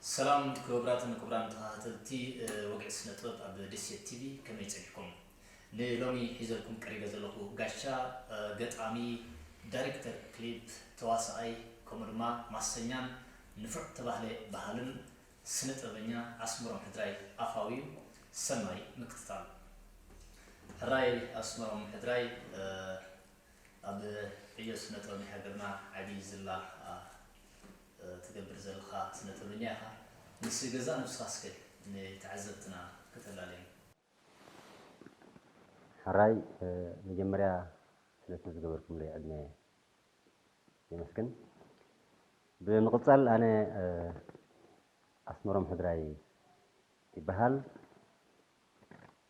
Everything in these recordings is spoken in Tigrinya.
ሰላም ክቡራትን ክቡራን ተኸታተልቲ ወግዒ ስነ ጥበብ ኣብ ደሴት ቲቪ፣ ከመይ ጸኒሕኩም? ንሎሚ ሒዘልኩም ቀሪበ ዘለኹ ጋሻ ገጣሚ፣ ዳይሬክተር ክሊፕ፣ ተዋሳኣይ ከምኡ ድማ ማሰኛን ንፉዕ ተባህለ ባህልን ስነ ጥበበኛ ኣስመሮም ሕድራይ ኣፋዊ እዩ። ሰናይ ምክትታል። ሕራይ ኣስመሮም ሕድራይ፣ ኣብ ዕዮ ስነ ጥበብ ናይ ሃገርና ዓብዪ ዝላ ትገብር ዘለኻ ስነ ጥበበኛ ኢኻ። ምስ ገዛእ ነብስኻ እስከ ንተዓዘብትና ከተላለየና። ሕራይ፣ መጀመርያ ስለቲ ዝገበርኩምለይ ዕድመ የመስግን። ብምቕጻል ኣነ ኣስመሮም ሕድራይ ይበሃል።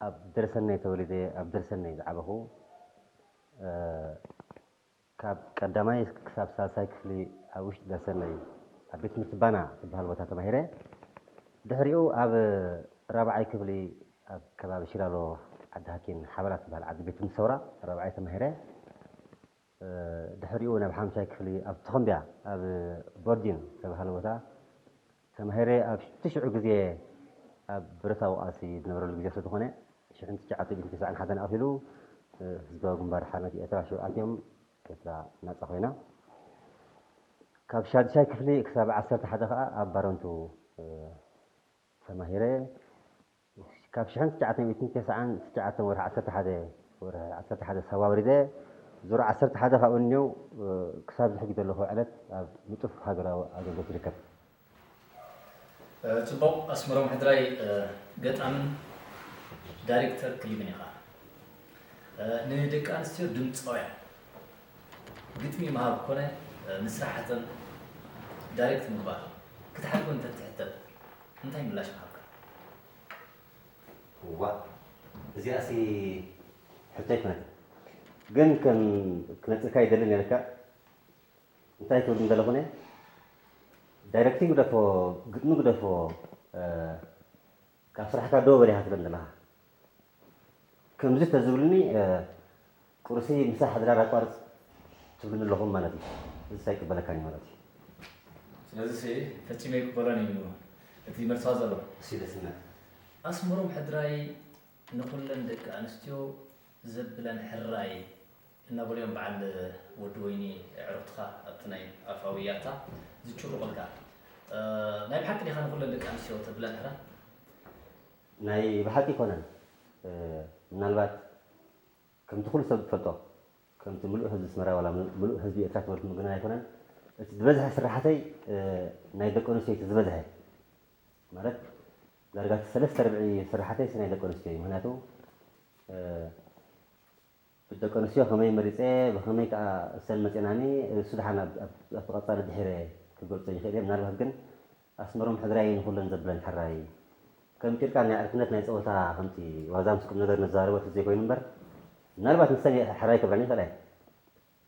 ኣብ ደርሰነይ ተወሊደ፣ ኣብ ደርሰነይ ዝዓበኹ። ካብ ቀዳማይ ክሳብ ሳልሳይ ክፍሊ ኣብ ውሽጢ ደርሰነይ ኣብ ቤት ትምህርቲ ባና ዝበሃል ቦታ ተማሂረ። ድሕሪኡ ኣብ ራብዓይ ክፍሊ ኣብ ከባቢ ሽላሎ ዓዲ ሃኪን ሓበላ ትበሃል ዓዲ ቤት ትምህርቲ ሰውራ ራብዓይ ተማሂረ። ድሕሪኡ ናብ ሓምሻይ ክፍሊ ኣብ ተኾምቢያ ኣብ ቦርዲን ዝተባህለ ቦታ ተማሂረ። ኣብ ሽዑ ግዜ ኣብ ብረታዊ ቃልሲ ዝነበረሉ ግዜ ስለዝኾነ ሽሕን ትሽዓተ ሚእትን ተስዓን ሓደን ኣኺሉ ህዝባዊ ግንባር ሓርነት ኤርትራ ሽዑ ኣትዮም ኤርትራ ናጻ ኮይና። ካብ ሻድሻይ ክፍሊ ክሳብ ዓሰርተ ሓደ ከኣ ኣብ ባረንቱ ተማሂረ። ካብ ሽሕን ትሽዓተ ሚእትን ተስዓን ትሽዓተን ወርሒ ዓሰርተ ሓደ ወርሒ ዓሰርተ ሓደ ሳዋ ወሪደ። ዙር ዓሰርተ ሓደ ካብኡ እኒው ክሳብ ዝሕጂ ዘለኹ ዕለት ኣብ ንጡፍ ሃገራዊ ኣገልግሎት ይርከብ። ጽቡቕ። ኣስመሮም ሕድራይ ገጣምን ዳይሬክተር ክሊፕን ኢኻ። ንደቂ ኣንስትዮ ድምፃውያን ግጥሚ ምሃብ ኮነ ንስራሓተን ዳይሬክት ምግባር ክትሓልፎ እንተትሕተት እንታይ ምላሽ ምሃብካ? ዋ እዚኣሲ ሕቶ ኣይኮነትን፣ ግን ከም ክነፅልካ ይደሊ ነርካ። እንታይ ክብል ምደለኹነ፣ ዳይሬክቲንግ ግደፎ፣ ግጥሚ ግደፎ፣ ካብ ስራሕካ ደው በል ኢኻ ትብለኒ ዘለኻ። ከምዚ ተዝብልኒ ቁርሲ ምሳሕ ድራር ኣቋርፅ ትብልኒ ኣለኹም ማለት እዩ። እዚ ኣይቅበለካን እዩ ማለት እዩ። ስለዚ ፈፂመ ይቅበሎን እዩ እቲ መልስኻ ዘሎ። እሱ ደስና ኣስመሮም ሕድራይ ንኹለን ደቂ ኣንስትዮ ዘብለን ሕራይ እናበሉ እዮም በዓል ወዲ ወይኒ ኣዕሩኽትኻ ኣብቲ ናይ ኣፋዊ ያታ ዝጭሩቑልካ። ናይ ብሓቂ ዲኻ ንኹለን ደቂ ኣንስትዮ ተብለን ሕራይ? ናይ ብሓቂ ኣይኮነን። ምናልባት ከምቲ ኩሉ ሰብ ዝፈልጦ፣ ከምቲ ምሉእ ህዝቢ ኣስመራ ዋላ ምሉእ ህዝቢ ኤርትራ ትበልኩ ምግናን ኣይኮነን። እቲ ዝበዝሐ ስራሕተይ ናይ ደቂ ኣንስትዮ እቲ ዝበዝሐ። ማለት ዳርጋ እቲ ሰለስተ ርብዒ ስራሕተይ ናይ ደቂ ኣንስትዮ እዩ። ምክንያቱ ብደቂ ኣንስትዮ ከመይ መሪፀ፣ ብከመይ ከዓ እሰን መፅናኒ፣ እሱ ደሓን ኣብቲ ቀፃሊ ድሒረ ክገልፆ ይኽእል እየ። ምናልባት ግን ኣስመሮም ሕድራይ ንኩለን ዘብለን ሕራይ ከምቲ ኢልካ ናይ ዕርክነት ናይ ፀወታ ከምቲ ዋዛ ምስ ቁም ነገር ነዛረቦ ተዘይኮይኑ እምበር ምናልባት ንሰን ሕራይ ክብለን ይኽእላ እየን።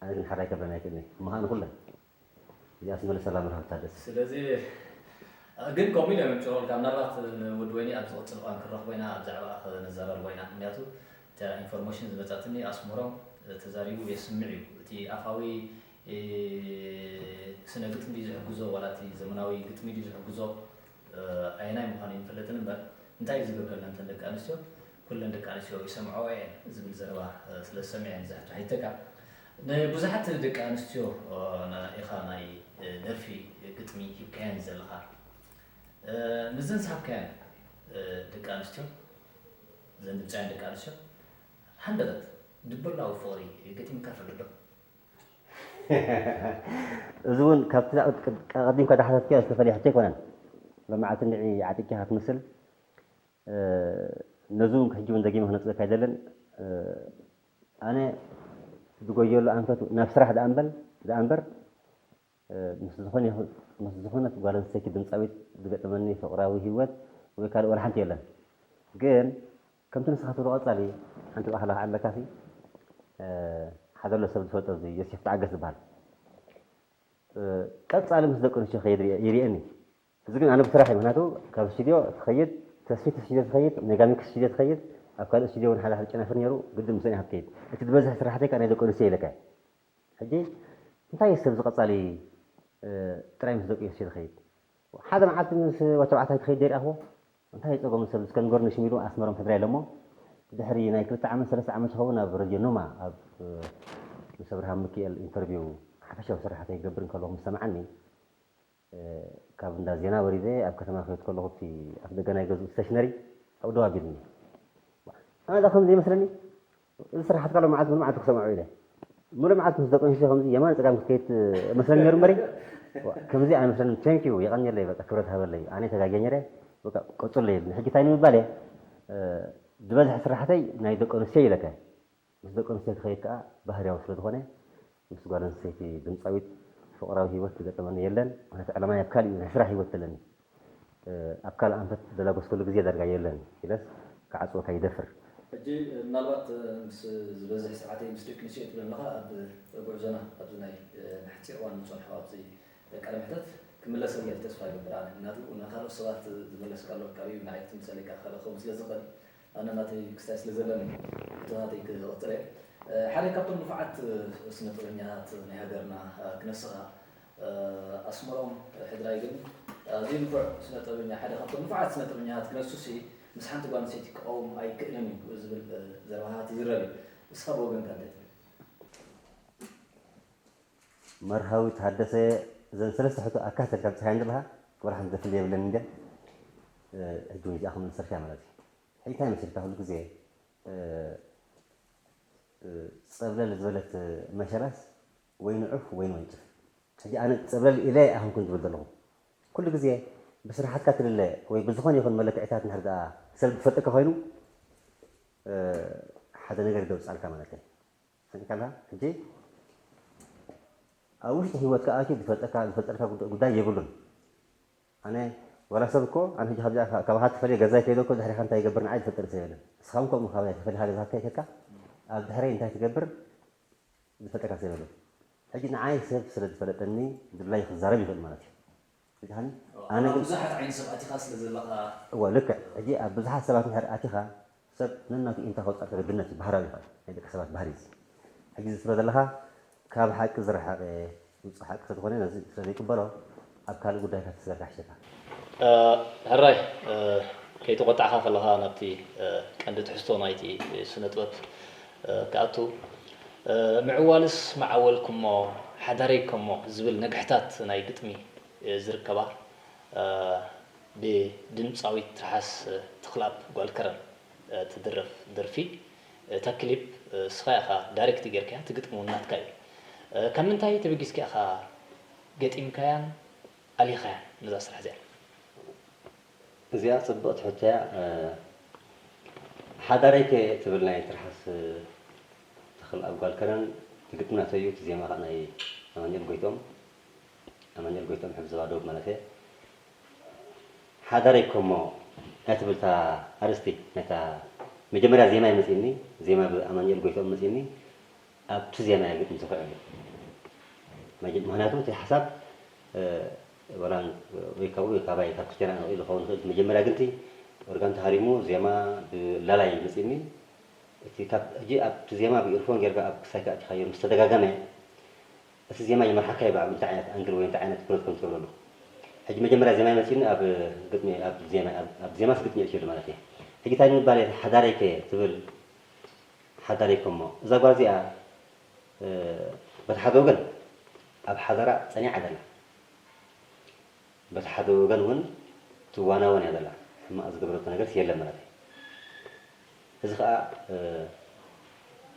ኣነ ግን ሕራይ ክብለን ኣይክእልን እየ። እሞ ከዓ ንኩለን እዚኣስ መልሰላ መርሃብ ታደሰ። ስለዚ ግን ከምኡ ኢለ መምጭሮልካ ምናልባት ንወዲ ወይኒ ኣብ ዝቕፅል እዋን ክንረኽቦ ኢና ብዛዕባ ክንዘራርቦ ኢና ምክንያቱ እታ ኢንፎርሜሽን ዝመፃትኒ ኣስመሮም ተዛሪቡ የስምዕ እዩ እቲ ኣፋዊ ስነ ግጥሚ ድዩ ዝሕግዞ ዋላ እቲ ዘመናዊ ግጥሚ ድዩ ዝሕግዞ ኣየናይ ምዃኑ ይንፈልጥን እምበር እንታይ እዩ ዝገብረለን እተን ደቂ ኣንስትዮ ኩለን ደቂ ኣንስትዮ ይሰምዐኦ እየን ዝብል ዘረባ ስለ ዝሰምዐ እየን ዝሕቶ ሓይተካ ንብዙሓት ደቂ ኣንስትዮ ኢኻ ናይ ደርፊ ግጥሚ ሂብካየን ዘለኻ ንዘን ዝሃብካየን ደቂ ኣንስትዮ እዘን ድምፃውያን ደቂ ኣንስትዮ ሃንደበት ድብላዊ ፍቕሪ ገጢምካ ይፈልጥ ዶ? እዚ እውን ካብቲ ኣቐዲምካ ዝሓተትካዮ ዝተፈልየ ሕቶ ኣይኮነን። ሎማዓልቲ እንድዒ ዓጢቕካ ክትመስል ነዚ እውን ሕጂ እውን ደጊመ ክነፅለካ ኣይደልን። ኣነ ዝጎየሉ ኣንፈት ናብ ስራሕ ደኣ እምበር ደኣ እምበር ምስ ዝኾነ ይኹን ምስ ዝኾነት ጓል ኣንስተይቲ ድምፃዊት ዝገጠመኒ ፍቕራዊ ህይወት ወይ ካልእ ወላ ሓንቲ የለን። ግን ከምቲ ንስኻ ትብሎ ቀፃሊ ሓንቲ ብኣኽላ ክዓለካሲ ሓደ ኣሎ ሰብ ዝፈልጦ እዚ ዮሴፍ ተዓገስ ዝበሃል ቀፃሊ ምስ ደቂ ኣንስትዮ ከይድ ይርኤኒ። እዚ ግን ኣነ ብስራሕ እዩ። ምክንያቱ ካብ ስቱዲዮ ትኸይድ ተስፊት ስቱዲዮ ትኸይድ ሜጋሚክስ ስቱዲዮ ትኸይድ ኣብ ካልእ ስቱዲዮ እውን ሓደ ሓደ ጨናፍር ነይሩ ግድን ምስን ኢኻ ትከይድ። እቲ ዝበዝሕ ስራሕተይ ከዓ ናይ ደቂ ኣንስትዮ ኢለካ ሕጂ እንታይ እዩ ሰብ ዝቐጻሊ ጥራይ ምስ ደቂ ኣንስትዮ ዝኸይድ ሓደ መዓልቲ ምስ ወተባዕታይ ክኸይድ ደይረኣኽዎ፣ እንታይ ጸገሙ ሰብ እስከ ንገሩኒ ሽም ኢሉ ኣስመሮም ሕድራ ኢለ እሞ፣ ድሕሪ ናይ ክልተ ዓመት ሰለስተ ዓመት ዝኸውን ኣብ ሬድዮ ኖማ ኣብ ምስ ኣብርሃም ሚኪኤል ኢንተርቪው ሓፈሻዊ ስራሓተይ ክገብር እንከለኹ ምስ ሰምዓኒ፣ ካብ እንዳ ዜና ወሪደ ኣብ ከተማ ክኸይድ ከለኹ እቲ ኣፍ ደገ ናይ ገዝኡ ስቴሽነሪ ኣብኡ ደው ኣቢሉኒ። ኣነ ከምዚ ይመስለኒ፣ እዚ ስራሓትካ ሎም መዓልቲ ሙሉእ መዓልቲ ክሰምዖ ኢለ። ሙሉእ መዓልቲ ምስ ደቂ ኣንስትዮ ከምዚ የማን ጸጋም ክትከይድ መስለኒ ነይሩ እምበሪ፣ ከምዚ ኣይመስለንን። ቴንክ ዩ፣ የቐንየለይ፣ በቃ ክብረት ሃበለይ። ኣነ ተጋግየ ነይረ፣ በቃ ቀጽሎ ኢሉኒ። ሕጂ እንታይ ንምባል እየ፣ ዝበዝሐ ስራሕተይ ናይ ደቂ ኣንስትዮ ኢለካ። ምስ ደቂ ኣንስትዮ ክኸይድ ከኣ ባህርያዊ ስለ ዝኾነ፣ ምስ ጓል ኣንስተይቲ ድምጻዊት ፍቕራዊ ህይወት ዝገጠመኒ የለን። ምኽንያቱ ዕላማይ ኣብ ካልእ እዩ፣ ናይ ስራሕ ህይወት ዘለኒ። ኣብ ካልእ ኣንፈት ዘላጎስከሉ ግዜ ዳርጋ የለን ኢለስ ክዓጽወካ ይደፍር። ሕጂ ምናልባት ምስ ዝበዝሕ ሰዓተይ ምስ ደቂ ኣንስትዮ ትብል ኣለኻ፣ ኣብ ጉዕዞና ኣብዚ ናይ ንሓጺር እዋን ንጸንሖ ኣብዚ ቃለ መሕተት ክምለሰለይ ተስፋ ይገብር ኣነ። ምክንያቱ ንካልኦት ሰባት ዝመለስካሉ ካብ እዩ ንዓይ ክትምልሰለይ ከኣ ክኽእል ስለ ዝኽእል፣ ኣነ ናተይ ክስታይ ስለ ዘለኒ፣ ሕቶታተይ ክቕጽል እየ። ሓደ ካብቶም ንፉዓት ስነ ጥበበኛታት ናይ ሃገርና ክነስኻ፣ ኣስመሮም ሕድራይ ግን ኣዝዩ ንፉዕ ስነ ጥበበኛ፣ ሓደ ካብቶም ንፉዓት ስነ ጥበበኛታት ክነሱሲ ምስ ሓንቲ ጓል ኣንስተይቲ ክቐውም ኣይክእልን እዩ ዝብል ዘረባታት ይዝረብ እዩ። ንስኻ ብወገንካ እንታይ ትብል? መርሃዊ ታደሰ፣ እዘን ሰለስተ ሕቶ ኣካተልካ ብጽሓ ዘለኻ ክበርሓን ዘፍል የብለን እንደ ሕጂ እውን እዚኣ ክምልሰልካ ማለት እዩ። ሕጂ እንታይ መሲልካ ኩሉ ግዜ ጸብለል ዝበለት መሸላስ ወይ ንዑፍ ወይ ንወንጭፍ። ሕጂ ኣነ ጸብለል ኢለ ኣይኮንኩን ዝብል ዘለኹ። ኩሉ ግዜ ብስራሓትካ ትልለ ወይ ብዝኾነ ይኹን መለክዒታት እንድሕር ደኣ ሰብ ዝፈልጠካ ኮይኑ፣ ሓደ ነገር ይደውጻልካ ማለት እዩ። ሰሚዕካ ኣለኻ? ሕጂ ኣብ ውሽጢ ህይወትካ ኣትዩ ዝፈልጠካ፣ ዝፈልጠልካ ጉዳይ የብሉን። ኣነ ዋላ ሰብ እኮ ኣነ ሕጂ ካብዚኣ ካባኻ ተፈልየ ገዛይ ከይደ እኮ ድሕሪኻ እንታይ ይገብር ንዓይ ዝፈልጠኒ ሰብ የለን። ንስኻ እውን ከምኡ ካባይ ተፈሊኻ ገዛኻ ከይከድካ ኣብ ድሕረይ እንታይ ትገብር ዝፈልጠካ ሰብ የለን። ሕጂ ንዓይ ሰብ ስለ ዝፈለጠኒ ድላዩ ክዛረብ ይኽእል ማለት እዩ። ርኢኻኒ? ኣነ ኣብ ግን ብዙሓት ዓይነት ሰብ ኣቲኻ ስለ ዘለኻ እወ፣ ልክዕ። ሕጂ ኣብ ብዙሓት ሰባት እንድሕር ኣቲኻ ሰብ ነናቱ ኢንታ ከውፅኣልካ ግድነት እዩ፣ ባህራዊ ይኽእል ናይ ደቂ ሰባት ባህሪ እዚ። ሕጂ እዚ ትብሎ ዘለኻ ካብ ሓቂ ዝረሓቐ ውፁእ ሓቂ ስለዝኾነ ነዚ ስለዘይቅበሎ ኣብ ካልእ ጉዳይካ ተዘርጋሕሸካ። ሕራይ፣ ከይተቖጣዕካ ከለኻ ናብቲ ቀንዲ ትሕዝቶ ናይቲ ስነ ጥበብ ክኣቱ፣ ምዕዋልስ መዓወልኩሞ ሓዳረይኮሞ ዝብል ነግሕታት ናይ ግጥሚ ዝርከባ ብድምፃዊት ትርሓስ ተኽለኣብ ጓል ከረን ትድረፍ ደርፊ፣ እታ ክሊፕ እስኻ ኢኻ ዳይሬክት ጌርካያ፣ እቲ ግጥሚ እውን ናትካ እዩ። ካብ ምንታይ ተበጊስካ ኢኻ ገጢምካያን ኣሊኻያን ነዛ ስራሕ እዚኣ? እዚኣ ጽብቕቲ ሕቶ እያ። ሓዳረይከ ትብል ናይ ትርሓስ ተኽለኣብ ጓል ከረን፣ እቲ ግጥሚ ናተይ እዩ፣ እቲ ዜማ ኸኣ ናይ ኣማኑኤል ጎይትኦም። ኣማኑኤል ጎይትኦም ሕብዝባ ዶብ ማለት እየ። ሓዳረይ ኮሞ ናይ ትብል እታ ኣርእስቲ ናይታ መጀመርያ ዜማ እዩ መጺእኒ፣ ዜማ ብኣማኑኤል ጎይትኦም መጺእኒ። ኣብቲ ዜማ እየ ግጥሚ ዝኽዕል። መጀ-፣ ምኽንያቱ እቲ ሓሳብ፣ እ፣ ወላ ወይ ካብኡ ወይ ካባይ ካብ ክስቴና ንኽእል ዝኸውን ይኽእል። መጀመርያ ግን እቲ ኦርጋን ተሃሪሙ ዜማ ብላላይ መጺእኒ። እቲ ካብ ሕጂ ኣብቲ ዜማ ብኢርፎን ጌርካ ኣብ ክሳይካ ኣእቲኻዮ ምስ ተደጋገመ፣ እቲ ዜማ ይመርሓካ እዩ፣ ብዓብ እንታይ ዓይነት ኣንግል ወይ እንታይ ዓይነት ትኩረት ከም ትገብረሉ። ሕጂ መጀመርያ ዜማ ይመጽእኒ ኣብ ግጥሚ፣ ኣብ ዜማ፣ ኣብ፣ ኣብ ዜማስ ግጥሚ የእትየሉ ማለት እዩ። ሕጂ እንታይ ንምባል እየ፣ ሓዳረይ ከ ትብል፣ ሓዳረይ ከሞ፣ እዛ ጓል እዚኣ፣ እ፣ በቲ ሓደ ወገን ኣብ ሓዳራ ጸኒዓ ደላ። በቲ ሓደ ወገን እውን ትዋናወን እያ ዘላ። ሕማቕ ዝገበረቶ ነገርስ የለን ማለት እዩ። እዚ ኸኣ፣ እ፣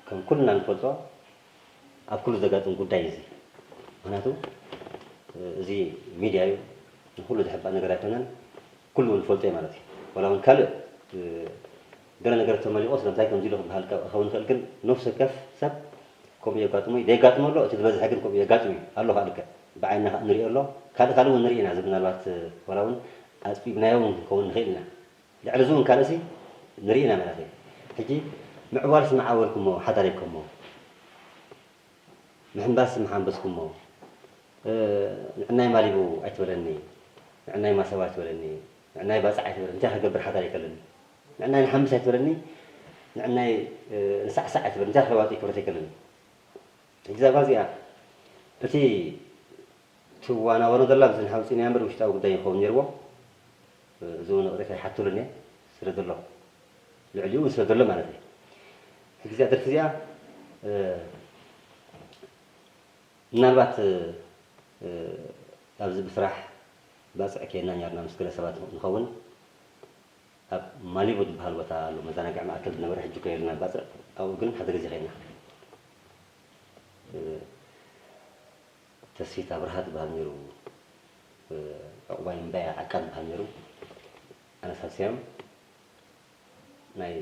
ከም ኩልና ንፈልጦ ኣብ ኩሉ ዘጋጥም ጉዳይ እዩ እዚ። ምኽንያቱ፣ እ፣ እዚ ሚድያ እዩ፣ ንኹሉ ዘሕባእ ነገር ኣይኮነን፣ ኩሉ እውን ንፈልጦ እዩ ማለት እዩ። ዋላ እውን ካልእ፣ እ፣ ገለ ነገር ተመሊቑ ስለምንታይ ከምዚ ኢሉ ክበሃል ክኸውን ይኽእል፣ ግን ነፍሲ ወከፍ ሰብ ከምኡ የጋጥሞ እዩ። ደየጋጥሞ ኣሎ፣ እቲ ዝበዝሐ ግን ከምኡ የጋጥም እዩ። ኣሎ ኸኣ ልክዕ። ብዓይንና ኸኣ ንሪኦ ኣሎ። ካልእ ካልእ እውን ንርኢ ኢና። እዚ ምናልባት ዋላ እውን ኣጽቢብናዮ እውን ክንከውን ንኽእል ኢና። ልዕሊ እዚ እውን ካልእሲ ንርኢ ኢና ማለት እዩ። ሕጂ ምዕዋልስ መዓወልኩሞ፣ ሓዳረይኩሞ፣ ምሕንባስ ምሓንበስኩሞ፣ እ፣ ንዕናይ ማሊቡ ኣይትበለኒ፣ ንዕናይ ማሰባ ኣይትበለኒ፣ ንዕናይ ባጽዕ ኣይትበለኒ፣ እንታይ ክገብር ሓዳር ይከለኒ? ንዕናይ ንሓምስ ኣይትበለኒ፣ ንዕናይ፣ እ፣ ንሳዕሳዕ ኣይትበለኒ፣ እንታይ ክለዋጢ ክብረት ይከለኒ? ሕጂ እዛ ጓል እዚኣ እቲ ትዋናወኖ ዘላ ብዝንሓ ውፅኢና እምበር ውሽጣዊ ጉዳይ ይኸውን ነይርዎ። እዚ እውን ይቕሬታ ይሓትሉኒ ስለ ዘሎ፣ ልዕሊኡ እውን ስለ ዘሎ ማለት እዩ። ሕጂ እዚኣ ደርፊ እዚኣ ምናልባት ኣብዚ ብስራሕ ባፅዕ ከይድና ነርና ምስ ገለ ሰባት ንኸውን። ኣብ ማሊቡ ዝበሃል ቦታ ኣሎ መዘናግዒ ማእከል ዝነበረ፣ ሕጂ እኮ የለና ባፅዕ። ኣብኡ ግን ሓደ ግዜ ከይድና። ተስፊት ኣብርሃ ዝበሃል ነይሩ፣ ዕቑባይ እምባያ ዓቃ ዝበሃል ነይሩ። ኣነሳስዮም ናይ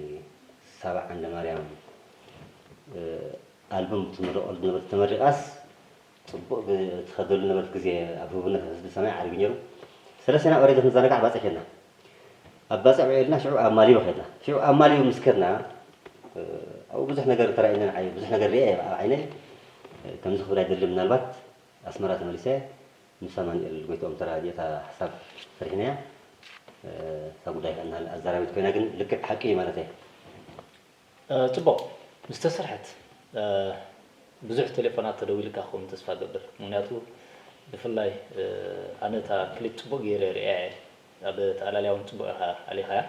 ሳባ ዓንደ ማርያም ኣልቡም ትምረቐሉ ዝነበረት ተመሪቓስ ፅቡቕ ትኸደሉ ነበረት ግዜ ኣብ ህቡብነት ህዝቢ ሰማይ ዓሪጉ ነይሩ። ሰለስቴና ኦሬዲ ክንዘናጋዕ ባፅዕ ኬድና። ኣብ ባፅዕ ውዒልና ሽዑ ኣብ ማሊቡ ኸድና። ሽዑ ኣብ ማሊቡ ምስ ከድና ኣብኡ ብዙሕ ነገር ተራእየኒ። ንዓይ ብዙሕ ነገር ሪአ ኣብ ዓይነይ። ከምዚ ክብል ኣይደልን። ምናልባት ኣስመራ ተመሊሰ ምስ ኣማኑኤል ጎይትኦም ተራዲእታ ሓሳብ ሰሪሕናያ። እታ ጉዳይ ከኣ ኣዛራቢት ኮይና ግን ልክዕ ሓቂ እዩ ማለት እየ። ጽቡቕ ምስ ተሰርሐት ብዙሕ ቴሌፎናት ተደዊልካ ክኸውን ተስፋ ገብር። ምክንያቱ ብፍላይ ኣነ እታ ክሊፕ ጽቡቕ ገይረ ርእያ እየ። ኣብ ተኣላልያ እውን ጽቡቕ ኢኻ ኣሊኻያ።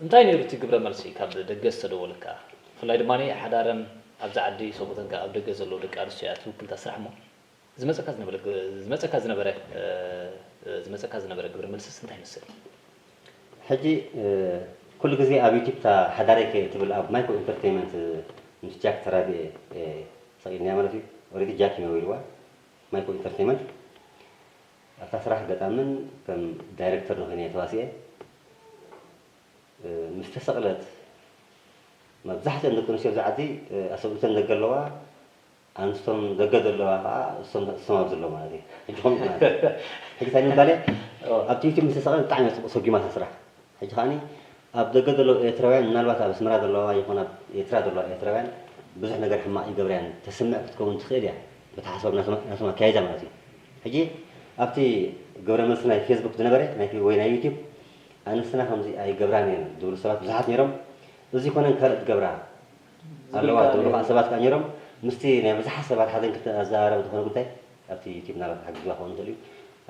እንታይ ነይሩ እቲ ግብረ መልሲ ካብ ደገ ዝተደወለካ? ብፍላይ ድማ ሓዳረን ኣብዚ ዓዲ ሰብኡተን ካብ ኣብ ደገ ዘለዉ ደቂ ኣንስትዮ እያ ትውክል እታ ስራሕ እሞ ዝመጸካ ዝነበረ ዝመጸካ ዝነበረ ዝመጸካ ዝነበረ ግብረ መልስስ እንታይ ይመስል? ሕጂ ኩሉ ግዜ ኣብ ዩቲብ እታ ሓዳረይ ከ ትብል ኣብ ማይኮ ኢንተርቴይመንት ምስ ጃክ ተራዲኤ ሰቂልናያ ማለት እዩ። ኦሬዲ ጃክ እዩ ነዊርዋ ማይኮ ኢንተርቴይመንት ኣብታ ስራሕ ገጣምን ከም ዳይረክተር ንኮይነ ተዋሲኤ ምስ ተሰቕለት መብዛሕትአን ደቂ ኣንስትዮ ኣብዚ ዓዲ ኣሰብኡተን ደገ ኣለዋ። ኣንስቶም ደገ ዘለዋ ከዓ እሶም እሶም ኣብዚ ኣለዉ ማለት እዩ። ሕጂ ከምኡ ማለት እዩ። ሕጂ እንታይ ንምባል እየ ኣብቲ ዩቲብ ምስ ተሰቕለ ብጣዕሚ እያ ፅቡቕ ሰጒማታ ስራሕ። ሕጂ ከዓኒ ኣብ ደገ ዘለዉ ኤርትራውያን ምናልባት ኣብ ኣስመራ ዘለዋ ይኹን ኣብ ኤርትራ ዘለዋ ኤርትራውያን ብዙሕ ነገር ሕማቕ ይገብራ እየን ተስምዕ ክትከውን ትኽእል እያ። በቲ ሓሳብ ናቶም ኣካይዳ ማለት እዩ። ሕጂ ኣብቲ ግብረ መልሲ ናይ ፌስቡክ ዝነበረ ወይ ናይ ዩቲብ ኣንስትና ከምዚ ኣይገብራን እየን ዝብሉ ሰባት ብዙሓት ነይሮም። እዚ ኮነን ካልእ ትገብራ ኣለዋ ዝብሉ ከዓ ሰባት ከዓ ነይሮም። ምስቲ ናይ ብዙሓት ሰባት ሓዘን ክልተ ኣዘራረብ ዝኾነ ጉዳይ ኣብቲ ዩቲብ ምናልባት ሓጊዝዋ ክኸውን ይኽእል እዩ።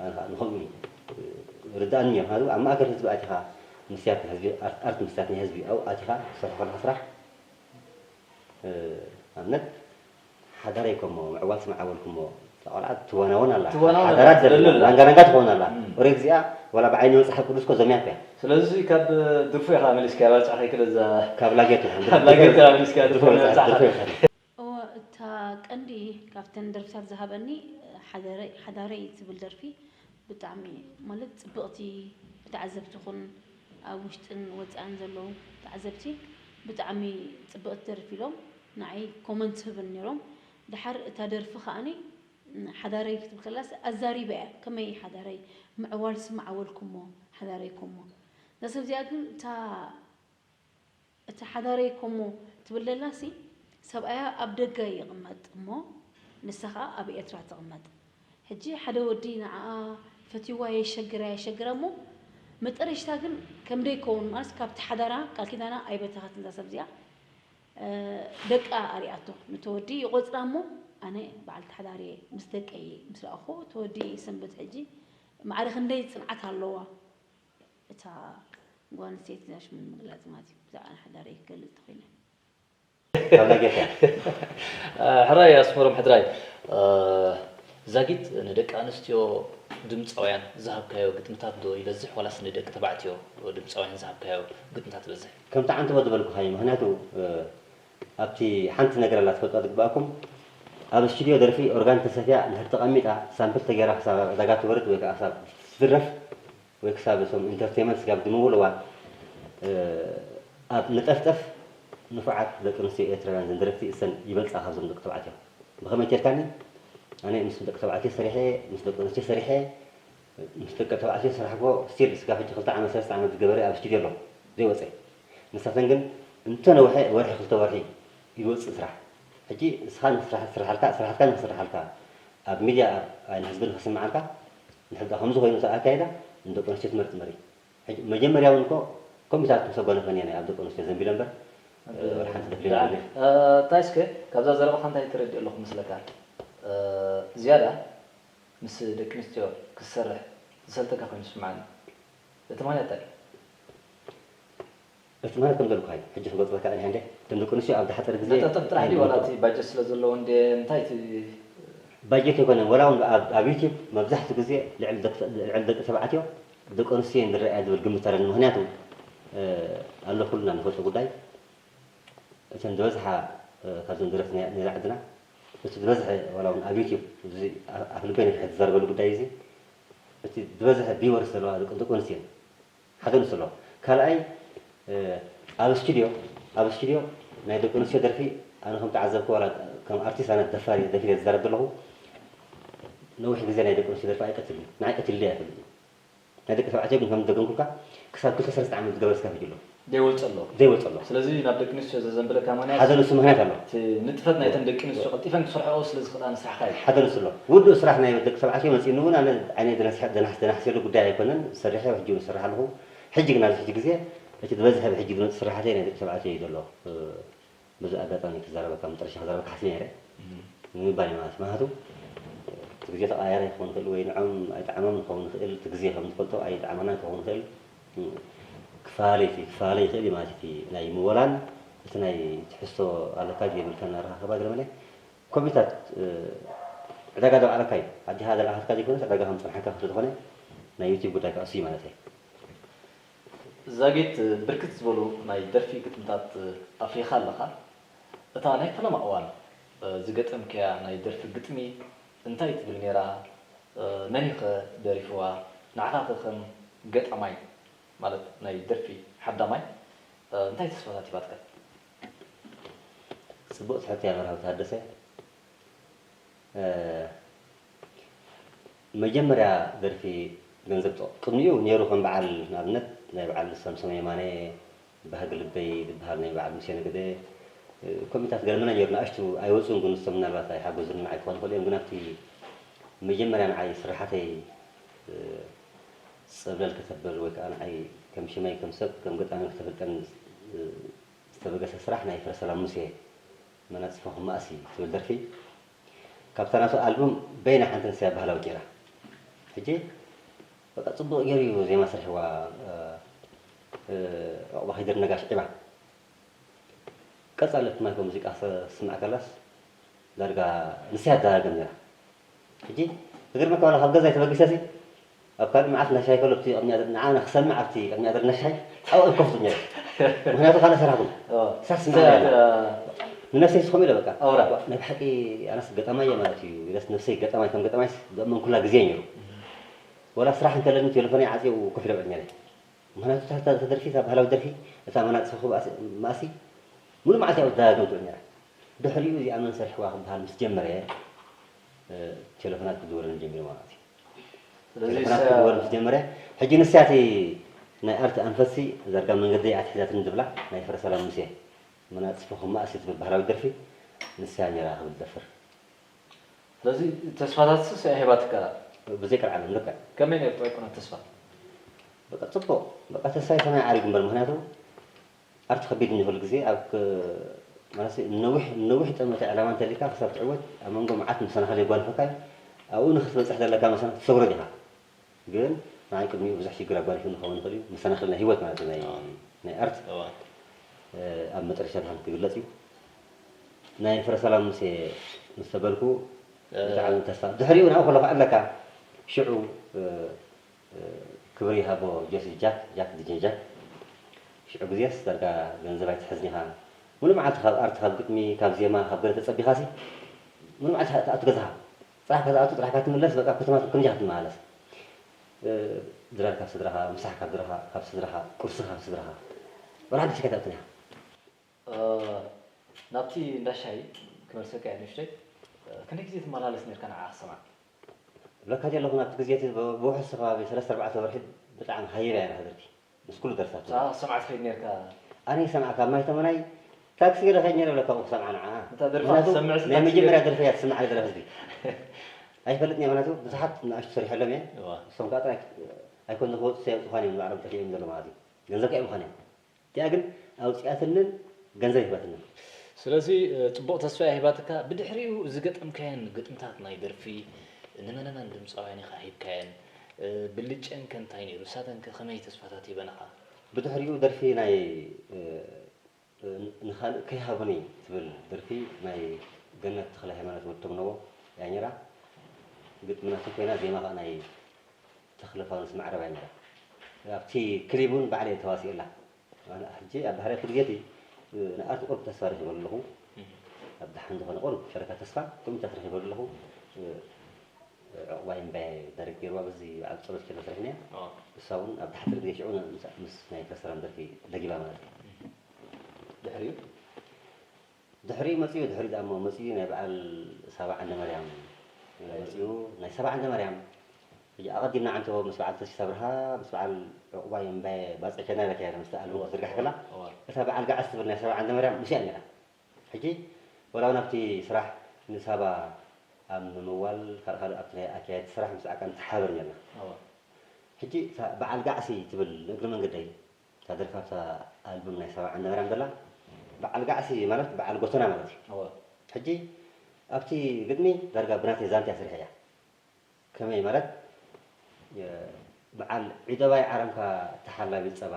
ኣነ ከዓ ንኸምኡ ርድኣኒ እዮም። ምክንያቱ ኣብ ማእከል ህዝቢ ኣቲኻ ምስያት ናይ ህዝቢ ኣርት ምስያት ናይ ህዝቢ ኣብኡ ኣቲኻ ትሰርሖ ከለኻ ስራሕ ኣብነት ሓዳረይ ኮሞ ምዕዋል ስምዓ በልኩሞ እታ ቆልዓ ትዋናወን ኣላ ትዋናወን ሓዳራ ኣላ፣ ትደሊ ትደሊ ኣላ። ላንጋ ላንጋ ትኸውን ኣላ እም። ኦሬድ እዚኣ ዋላ ብዓይኒ መፅሓፍ ቅዱስ ኮ ዘምያ እኮ እያ ስለዚ ካብ ድርፎ ኢኻ መሊስካ ባልፃ ከይክል እዛ ካብ ላጌት ትኾን ካብ ላጌት ኢኻ መሊስካ ድርፎ መብፃዕኻ ድርፎ ይኾን እወ እታ ቀንዲ ካብተን ደርፍታት ዝሃበኒ ሓዳረይ ሓዳረይ ትብል ደርፊ ብጣዕሚ ማለት ፅብቕቲ ብተዓዘብቲ ኹን ኣብ ውሽጥን ወፃእን ዘለዉ ተዓዘብቲ ብጣዕሚ ፅብቕቲ ደርፊ ኢሎም ንዓይ ኮመንት ህብን ነይሮም። ደሓር እታ ደርፊ ከዓኒ ሓዳረይ ክትብል ከላስ ኣዛሪባ እያ። ከመይ ሓዳረይ ምዕዋል ስምዓወልኩሞ ሓዳረይ ኮሞ እዛ ሰብ እዚኣ ግን እታ እቲ ሓዳረይ ኮሞ ትብል ዘላሲ ሰብኣያ ኣብ ደገ ይቕመጥ እሞ ንሳ ኸዓ ኣብ ኤርትራ ትቕመጥ። ሕጂ ሓደ ወዲ ንዓኣ ፈትይዋ የሸግራ የሸግራ እሞ መጠረሽታ ግን ከም ደይከውን ማለት ካብቲ ሓዳራ ቃል ኪዳና ኣይበተኸትን እዛ ሰብ እዚኣ ደቃ ኣሪኣቶ ነቲ ወዲ ይቖጽራ እሞ ኣነ በዓልቲ ሓዳር እየ ምስ ደቀይ ምስ ረኣኹ እቲ ወዲ ይሰንብት ሕጂ ማዕረ ክንደይ ጽንዓት ኣለዋ እታ ጓል ኣንስተይቲ እዛ ሽሙ ንምግላጽ ማለት እዩ ብዛዕባ ናይ ሓዳረይ ክገልጽ ተኾይነ ካብ ናይ ጌታ ሕራይ ኣስመሮም ሕድራይ ዛጊት ንደቂ ኣንስትዮ ድምፃውያን ዝሃብካዮ ግጥምታት ዶ ይበዝሕ ዋላስ ንደቂ ተባዕትዮ ድምፃውያን ዝሃብካዮ ግጥምታት ይበዝሕ? ከምቲ ዓንተቦ ዝበልኩኻ እዩ። ምኽንያቱ ኣብቲ ሓንቲ ነገር ኣላ ትፈልጣ ዝግባኣኩም ኣብ ስቱድዮ ደርፊ ኦርጋን ተሰፊያ እንድሕር ተቐሚጣ ሳምፕል ተገይራ ክሳብ ኣብ ዕዳጋ ትወርድ ወይ ከዓ ክሳብ ትድረፍ ወይ ክሳብ እቶም ኢንተርቴይመንት ስጋብ ድምውልዋ ኣብ ንጠፍጠፍ ንፉዓት ደቂ ኣንስትዮ ኤርትራውያን ዘን ደረፍቲ እሰን ይበልፃ ካብዞም ደቂ ተባዕትዮ ብኸመይ ቴልካኒ ኣነ ምስ ደቂ ተባዕትዮ ሰሪሐ ምስ ደቂ ኣንስትዮ ሰሪሐ ምስ ደቂ ተባዕትዮ ዝሰራሕክዎ ስቲል እስካብ ሕጂ ክልተ ዓመት ሰለስተ ዓመት ዝገበረ ኣብ ስቱድዮ ኣሎ ዘይወፀ ንሳተን ግን እንተነውሐ ወርሒ ክልተ ወርሒ ይወፅእ ስራሕ ሕጂ ንስኻ ንስራሕልካ ስራሕትካ ንክስራሓልካ ኣብ ሚድያ ኣብ ዓይኒ ህዝቢ ንክስምዓልካ እንድሕር ከምዚ ኮይኑ ኣካይዳ ንደቂ ኣንስትዮ ትመርፅ መሪ ሕጂ መጀመርያ እውን እኮ ኮሚታት ምስ ኣጓነፈኒ ናይ ኣብ ደቂ ኣንስትዮ ዘንቢለ እምበር ወላ ሓንቲ ዘፍልዮ የብለይ እንታይ እስከ ካብዛ ዘረባኻ እንታይ ተረዲእ ኣለኹ መስለካ ዝያዳ ምስ ደቂ ኣንስትዮ ክትሰርሕ ዝሰልጠካ ኮይኑ ዝስምዓኒ። እቲ ምኽንያት እንታይ እዩ? እቲ ማለት ከም ዘልኩኻ እዩ። ሕጂ ክገልጸልካ እየ እንዴ። እቶም ደቂ ኣንስትዮ ኣብ ዝሓጸረ ግዜ ነጠብጠብ ጥራሕ ድዩ ዋላ እቲ ባጀት ስለ ዘለዎ እንዴ እንታይ እቲ ባጀት ኣይኮነን። ወላ እውን ኣብ ኣብ ዩቲዩብ መብዛሕትኡ ግዜ ልዕሊ ደቂ ልዕሊ ደቂ ተባዕትዮ ደቂ ኣንስትዮ እየን ዝረኣያ ዝብል ግምት ኣለኒ። ምኽንያቱ ኣሎ ኩልና ንፈልጦ ጉዳይ እተን ዝበዝሓ ካብዘን ደረፍቲ ናይ ናይ ዓድና እቲ ዝበዝሐ ዋላ እውን ኣብ ዩቲዩብ እዚ ኣፍ ልበይ ነፊሐ ዝዛረበሉ ጉዳይ እዚ እቲ ዝበዝሐ ቪወርስ ዘለዋ ደቂ ደቂ ኣንስትዮ እየን። ሓደ ንሱ ኣሎ። ካልኣይ ኣብ ስቱድዮ ኣብ ስቱድዮ ናይ ደቂ ኣንስትዮ ደርፊ ኣነ ከም ተዓዘብኩ ዋላ ከም ኣርቲስት ኣነ ደፋር እየ ደፊረ ዝዛረብ ዘለኹ ነዊሕ ግዜ ናይ ደቂ ኣንስትዮ ደርፊ ኣይቀትልን ንዓይ ቀትልለይ ኣይፈልጥን ናይ ደቂ ተባዕትዮ ግን ከም ዝደገምኩልካ ክሳብ ክልተ ሰለስተ ዓመት ዝገበር ስካፍ ኣሎ ዘይወልፅ ኣሎ ዘይወልፅ ኣሎ ስለዚ ናብ ደቂ ኣንስትዮ ዘዘንብለካ ምክንያት ሓደ ንሱ ምክንያት ኣሎ እቲ ንጥፈት ናይተን ደቂ ኣንስትዮ ቀልጢፈን ክሰርሕኦ ስለ ዝኽእላ ንስራሕካ እዩ ሓደ ንሱ ኣሎ ውዱእ ስራሕ ናይ ደቂ ተባዕትዮ መፂኡኒ እውን ኣነ ዓይነይ ደናሕስ ደናሕስ ደናሕስ የለ ጉዳይ ኣይኮነን ዝሰርሕ ሕጂ እውን ዝሰርሕ ኣለኹ ሕጂ ግን ኣብዚ ሕጂ ግዜ እቲ ዝበዝሐ ብሕጂ ዝመፅእ ስራሕተይ ናይ ደቂ ተባዕትዮ እዩ ዘሎ በዚ ኣጋጣሚ ክዛረበካ መጨረሻ ክዛረበካ ሓሲበ ነይረ ንምባል እዩ ማለት ምክንያቱ እቲ ግዜ ተቀያየረ ክኸውን ይኽእል ወይ ንዖም ኣይጠዓሞም ክኸውን ይኽእል እቲ ግዜ ከም ዝፈልጦ ኣይጠዓመናን ክኸውን ይኽእል ክፈላለ እቲ ክፈላለ ይኽእል እዩ ማለት እቲ ናይ ምወላን እቲ ናይ ትሕዝቶ ኣለካ የብልካን ኣረኻኽባ ግርመለ ኮሚታት ዕዳጋ ዘብዓለካ እዩ ኣዲኻ ዘልዓኸትካ ዘይኮነስ ዕዳጋ ከም ዝፀንሓካ ስለዝኾነ ናይ ዩቲብ ጉዳይ ክዕሱ እዩ ማለት እዩ ዛጊት ብርክት ዝበሉ ናይ ደርፊ ግጥምታት ኣፍሪኻ ኣለኻ። እታ ናይ ፈለማ እዋን ዝገጠምካያ ናይ ደርፊ ግጥሚ እንታይ ትብል ነይራ? መን እዩ ኸ ደሪፍዋ? ንዓኻኸ ከም ገጣማይ ማለት ናይ ደርፊ ሓዳማይ እንታይ ተስፋታት ሂባትካ? ፅቡቕ ትሕት እያ መርሃዊ ተሃደሰ። መጀመርያ ደርፊ ገንዘብ ጥቕ ቅድሚኡ ነይሩ ከም በዓል ንኣብነት ናይ በዓል ሳምሶም የማነ ባህጊ ልበይ ዝበሃል ናይ በዓል ሙሴ ነገደ ከምኡታት ገርመና ነይሩ ንኣሽቱ ኣይወፁን ግን ንሶም ምናልባት ኣይሓገዙን ንዓይ ክኾኑ ይኽእሉ እዮም ግን ኣብቲ መጀመርያ ንዓይ ስራሓተይ ፀብለል ከተብል ወይ ከዓ ንዓይ ከም ሽመይ ከም ሰብ ከም ገጣሚ ክተፈልጠኒ ዝተበገሰ ስራሕ ናይ ፍረሰላም ሙሴ መናፅፎ ክመኣሲ ትብል ደርፊ ካብታ ናቱ ኣልቡም በይና ሓንቲ ንስያ ባህላዊ ጌራ ሕጂ በቃ ፅቡቕ ገይሩ እዩ ዜማ ሰሪሕዋ ዑቕባ ኺድር ነጋሽ ዒባ ቀፃሊ እቲ ማይኮ ሙዚቃ ክስማዕ ከላስ ዳርጋ ንስያ ትደጋግም ነራ ሕጂ እግርመካ ዋላ ካብ ገዛ ተበጊሰ ሲ ኣብ ካልእ መዓልቲ ናይ ሻሂ ከሎ ኣብቲ ቅድሚያ ንዓና ክሰምዕ ኣብቲ ቅድሚያ ዘሎ ሻሂ ኣብኡ ኣይከፍቱ ነረ ምክንያቱ ካልእ ሰራሕኩም ሳስ ንነፍሰይ ስኹም ኢለ በቃ ናይ ብሓቂ ኣነስ ገጣማይ እየ ማለት እዩ ኢለስ ነፍሰይ ገጣማይ ከም ገጣማይ ዘእመንኩላ ግዜ ነይሩ ወላ ስራሕ እንከለኒ ቴሌፎነይ ዓፅየ ኮፍ ኢለ ውዕል ነረ ምክንያቱ እታ ደርፊ እታ ባህላዊ ደርፊ እታ መናፅፈ ክብኣሲ ሙሉ መዓልቲ ኣብኡ ትደጋገም ትውዕል ነራ ድሕሪኡ እዚኣ መን ሰሪሕዋ ክበሃል ምስ ጀመረ ቴሌፎናት ክድወለኒ ጀሚሩ ማለት እዩ ስለዚ ቴሌፎናት ክድወል ምስ ጀመረ ሕጂ ንስያ እቲ ናይ ኣርት ኣንፈትሲ ዳርጋ መንገደይ ኣትሒዛትኒ ዝብላ ናይ ፍረ ሰላም ሙሴ መናፅፎ ክመኣሲ ትብል ባህላዊ ደርፊ ንስያ ነይራ ክብል ዝደፍር ስለዚ ተስፋታትስ እያ ሂባትካ ብዘይ ቀልዓለም ልክዕ ከመይ ነይሩ ጥዑይ ኩነት ተስፋ በቃ ፅቡቅ በቃ ተስፋይ ሰማይ ዓሪጉ እምበር ምክንያቱ ኣርቲ ከቢድ ንክሉ ግዜ ኣብ ማለት ነዊሕ ነዊሕ ጠመተ ዕላማ እንተሊካ ክሳብ ትዕወት ኣብ መንጎ መዓት መሰናክል የጓንፈካ እዩ ኣብኡ ንክትበፅሕ ዘለካ መሰናክል ትሰግሮ ዲካ ግን ንዓይ ቅድሚኡ ብዙሕ ሽግር ኣጓኒፉ ንኸውን ይኽእል እዩ መሰናክል ናይ ህይወት ማለት እዩ ናይ ናይ ኣርት ኣብ መጨረሻ ድሓን ክግለፅ እዩ ናይ ፍረ ሰላም ሙሴ ምስ ተበልኩ ብጣዕሚ ተስፋ ድሕሪኡ ናብኡ ከለኹ ኣለካ ሽዑ ክብሪ ይሃቦ ጆሲ ጃክ ጃክ ዲጄ ጃክ ሽዑ ግዜስ ዳርጋ ገንዘብ ኣይትሕዝን ኢኻ ሙሉእ መዓልቲ ካብ ኣርቲ ካብ ግጥሚ ካብ ዜማ ካብ ገለ ተፀቢኻሲ ሙሉእ መዓልቲ ትኣቱ ገዛኻ ፅራሕ ከተኣቱ ፅራሕ ካትምለስ በቃ ከተማ ከምዚ ኢኻ ትመላለስ ድራር ካብ ስድራኻ ምሳሕ ካብ ድራኻ ካብ ስድራኻ ቁርሲ ካብ ስድራኻ ወላ ሓንቲ ሽካይ ትኣቱን ኢኻ ናብቲ እንዳ ሻሂ ክመልሰካ እየ ንእሽተይ ክንደይ ግዜ ትመላለስ ነርካ ንዓ ክሰማዕ ብለካ ጀለኹ ናብቲ ግዜ እቲ ብውሕስ ከባቢ ሰለስተ ኣርባዕተ ወርሒ ብጣዕሚ ሃይባ እያ ናህደርኪ ምስ ኩሉ ደርፍታት ሰማዕ ትኸይድ ነርካ ኣነ ይሰምዓ ካብ ማይ ተመናይ ታክሲ ገለ ከይድ ነረ ብለካ ክሰምዓ ንዓ ናይ መጀመርያ ደርፊ እያ ትስምዓ ዝረ ህዝቢ ኣይፈልጥን እየ ምክንያቱ ብዙሓት ንኣሽቱ ሰሪሐሎም እየ እሶም ከዓ ጥራይ ኣይኮን ዝክወፁ ሰየውፅኳን እዮም ንባዕሎም ጠፊኦም ዘሎ ማለት እዩ ገንዘብ ከ ምዃን እዮም እቲኣ ግን ኣውፂኣትንን ገንዘብ ሂባትንን ስለዚ ፅቡቕ ተስፋ እያ ሂባትካ ብድሕሪኡ ዝገጠምካየን ግጥምታት ናይ ደርፊ ንመነመን ድምፃውያን ኢኻ ሂብካየን? እ፣ ብልጨን ከ እንታይ ነይሩ? ንሳተን ከ ከመይ ተስፋታት ሂበናኻ? ብድሕሪኡ ደርፊ ናይ እ፣ ንኻልእ ከይሃቡኒ ትብል ደርፊ ናይ ገነት ተኽለ ሃይማኖት ወዲ ተምነዎ እያ ነይራ። ግጥሚ ናቱ ኮይና ዜማ ከዓ ናይ ተኽለ ፋኑስ ማዕረባ እያ ነይራ። ኣብቲ ክሊብ እውን ባዕለይ ተዋሲኤላ። ኣነ ሕጂ ኣብ ባህርያቱ ግዜቲ ንኣርት ቁሩብ ተስፋ ረኺበሉ ኣለኹ። ኣብ ደሓን ዝኾነ ቁሩብ ሸረካ ተስፋ ከምኡታት ረኺበሉ ኣለኹ። ዕቑባይ እምባየ ዳይሬክት ገይርዋ በዚ በዓል ፀሎት ኪሮስ ረኺብናያ። ኦ፣ እሳ እውን ኣብ ሓፂር ግዜ ሽዑ ምስ- ምስ ናይ ከሰራን ደርፊ ለጊባ ማለት እዩ። ድሕሪኡ ድሕሪኡ መፅኡ ድሕሪኡ ደኣ እሞ መፅኡ ናይ በዓል ሳባ ዓንደ ማርያም መፅኡ ናይ ሳባ ዓንደ ማርያም ሕጂ ኣቐዲምና ዓንተቦ ምስ በዓል ተስፊት ኣብርሃ ምስ በዓል ዕቑባይ እምባየ ባፅዕ ከና ኢላ ከያ ምስቲ ኣልበም ክትዝርጋሕ ከላ እዋ እታ በዓል ጋዕስ ትብል ናይ ሳባ ዓንደ ማርያም ምስያ ነይራ። ሕጂ ወላ እውን ኣብቲ ስራሕ ንሳባ ኣብ ምምዋል ካልእ ካልእ ኣብቲ ናይ ኣካየድቲ ስራሕ ምስኣ ከዓ ንተሓባበር ነርና። እዋ ሕጂ እታ በዓል ጋዕሲ ትብል ንእግሪ መንገደይ እታ ደርፊ ኣብታ ኣልቡም ናይ ሳባ ዓንደ ማርያም ዘላ በዓል ጋዕሲ ማለት በዓል ጎተና ማለት እዩ። እዋ ሕጂ ኣብቲ ግጥሚ ዳርጋ ብናተይ ዛንታ እያ ሰሪሐያ። ከመይ ማለት በዓል ዒደባይ ዓረምካ ተሓላቢ ፀባ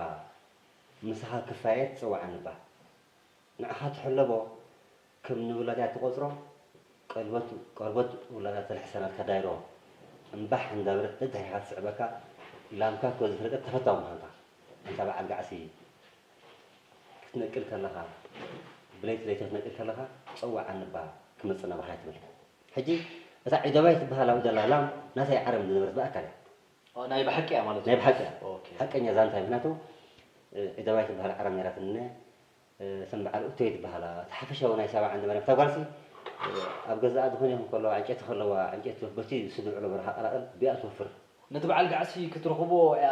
ምሳኻ ክፋየ ትፅዋዓኒ እባ ንዓኻ ትሕለቦ ከም ንውላድያ ትቖፅሮ ቆርበት ውላዳ ተልሕሰ ናትካ ዳይሮ እምባሕ እንዳበለት ደድሕሪኻ ትስዕበካ ላምካ እኮ ዝፈለጠት ተፈታዊ ምዃንካ ኣንታ በዓል ጋዕሲ ክትነቅል ከለኻ ብለይቲ ለይቲ ክትነቅል ከለኻ ፀዋዓኒ እባ ክመፅእ ናባኻ እያ ትብል ሕጂ እታ ዒደባይ ትበሃል ኣብኡ ዘላ ላም ናተይ ዓረም ዝነበረት ብኣካል እያ ኦ፣ ናይ ብሓቂ እያ ማለት ናይ እዩ። ብሓቂ እያ ኦኬ። ሓቀኛ ዛንታ እዩ ምክንያቱ ዒደባይ ትበሃል ዓረም ነይራትኒ እተን በዓል እቶይ ትበሃላ እቲ ሓፈሻዊ ናይ ሳባ ዓንደ ማርያም እታ ጓልሲ ኣብ ገዛኣ ዝኾነ ይኹን ከለዋ ዕንጨይቲ ከለዋ ዕንጨይቲ በቲ ስድዕሎ በረኻ ቀላቐል ቢኣ ትወፍር ነቲ በዓል ጋዕሲ ክትረኽቦ እያ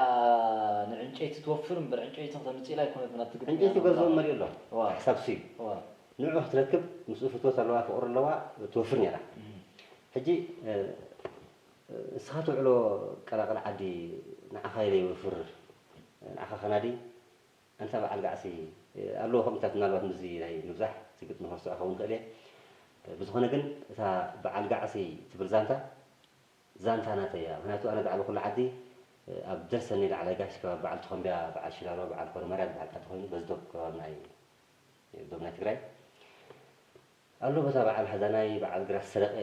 ንዕንጨይቲ ትወፍር እምበር ዕንጨይቲ ክተምፅእ ኢላ ኣይኮነት ናብቲ ግጥሚ ዕንጨይቲ እያ ገዝኦም ናብራ። መሊኡ ኣሎ እዋ ክሳብ ስዩ እዋ ንዑ ክትረክብ ምስኡ ፍትወት ኣለዋ ፍቕሪ ኣለዋ ትወፍር ነይራ እም። ሕጂ እ፣ ንስኻ ትውዕሎ ቀላቐል ዓዲ ንዓኻ ኢለ ይወፍር ንዓኻ ከናዲ ኣንታ በዓል ጋዕሲ ኣለዎ ከምታት ምናልባት ምስዚ ናይ ምብዛሕ እቲ ግጥሚ ከርስዖ ክኸውን ይኽእል እየ ብዝኾነ ግን እታ በዓል ጋዕሲ ትብል ዛንታ ዛንታ ናተይ እያ ምክንያቱ ኣነ ዝዓበኹሉ ዓዲ ኣብ ደርሰኒ ላዕላይ ጋሽ ከባቢ በዓል ተኾምቢያ በዓል ሽላሎ በዓል ኮረማርያ ዝበሃል ዓዲ ኮይኑ በዚ ዶብ ከባቢ ናይ ዶብ ናይ ትግራይ ኣሎ ቦታ በዓል ሓዛናይ በዓል ግራት ሰረቐ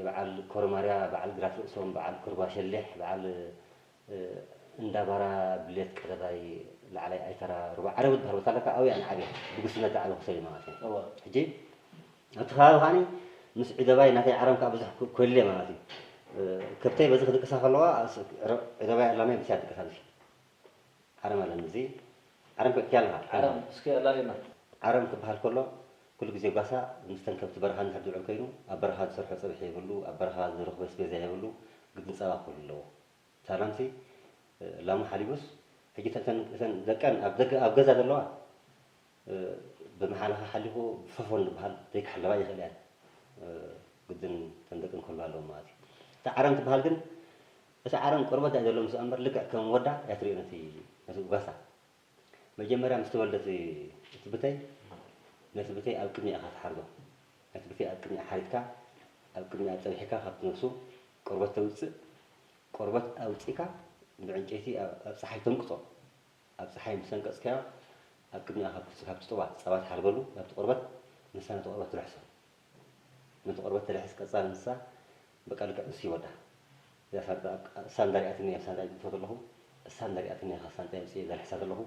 በዓል ኮረማርያ በዓል ግራት ርእሶም በዓል ኮርባ ሸሊሕ በዓል እንዳባራ ብሌት ቀደዳይ ላዕላይ ኣይተራ ሩባ ዓረብ ዝበሃል ቦታ ኣለካ ኣብያ ንዓብየ ብጉስነት ዝዓበኹ ሰብ ማለት እዩ እዋ ሕጂ ኣብቲ ከባቢ ከዓኒ ምስ ዒደባይ ናተይ ዓረም ከዓ ብዙሕ ኮልየ ማለት እዩ ከብተይ በዚ ክድቅሳ ከለዋ ዒደባይ ኣላማይ ብስያ ድቅሳ ብዚ ዓረም ኣለኒ እዚ ዓረም ክእኪ ኣለካ ዓረም እስኪ ኣላልየና ዓረም ክበሃል ከሎ ኩሉ ግዜ ጓሳ ምስተን ከብቲ በረኻ እንድሕር ዝውዕል ኮይኑ ኣብ በረኻ ዝሰርሖ ፀብሒ የብሉ ኣብ በረኻ ዝረኽቦ ስቤዛ የብሉ ግድን ፀባ ክህሉ ኣለዎ እታ ላምሲ ላሙ ሓሊቡስ ሕጂ እተን እተን ደቀን ኣብ ደገ ኣብ ገዛ ዘለዋ ብመሓላኻ ሓሊኹ ብፈፎን ዝበሃል ዘይክሕለባ ይኽእል እያ ግድን እተን ደቀን ክህልዋ ኣለዎም ማለት እዩ እታ ዓረም ትበሃል ግን እቲ ዓረም ቆርበት እያ ዘሎ ምስኣ እምበር ልክዕ ከም ወዳ እያ ትሪኦ ነቲ ነቲ ጓሳ መጀመርያ ምስ ተወልደ እቲ እቲ ብተይ ነቲ ብተይ ኣብ ቅድሚኣ ኢኻ ትሓርዶ ነቲ ብተይ ኣብ ቅድሚኣ ሓሪድካ ኣብ ቅድሚኣ ፀብሒካ ካብቲ ነብሱ ቆርበት ተውፅእ ቆርበት ኣውፂእካ ብዕንጨይቲ ኣብ ፀሓይ ተንቅፆ ኣብ ፀሓይ ምስ ኣንቀፅካዮ ኣብ ቅድሚኣ ካብ ትፅባ ፀባ ትሓርደሉ ናብቲ ቆርበት ንሳ ነቲ ቆርበት ትልሕሶ ነቲ ቆርበት ተልሕስ ቀፃሊ ንሳ በቃ ልክዕ ንሱ ይወዳ እዛ ሳንጣ እሳ እንዳሪኣትኒ እያ ሳንጣ ይጥቶ ዘለኹ እሳ እንዳሪኣትኒ እያ ሳንጣ የምፅእ ዘልሕሳ ዘለኹ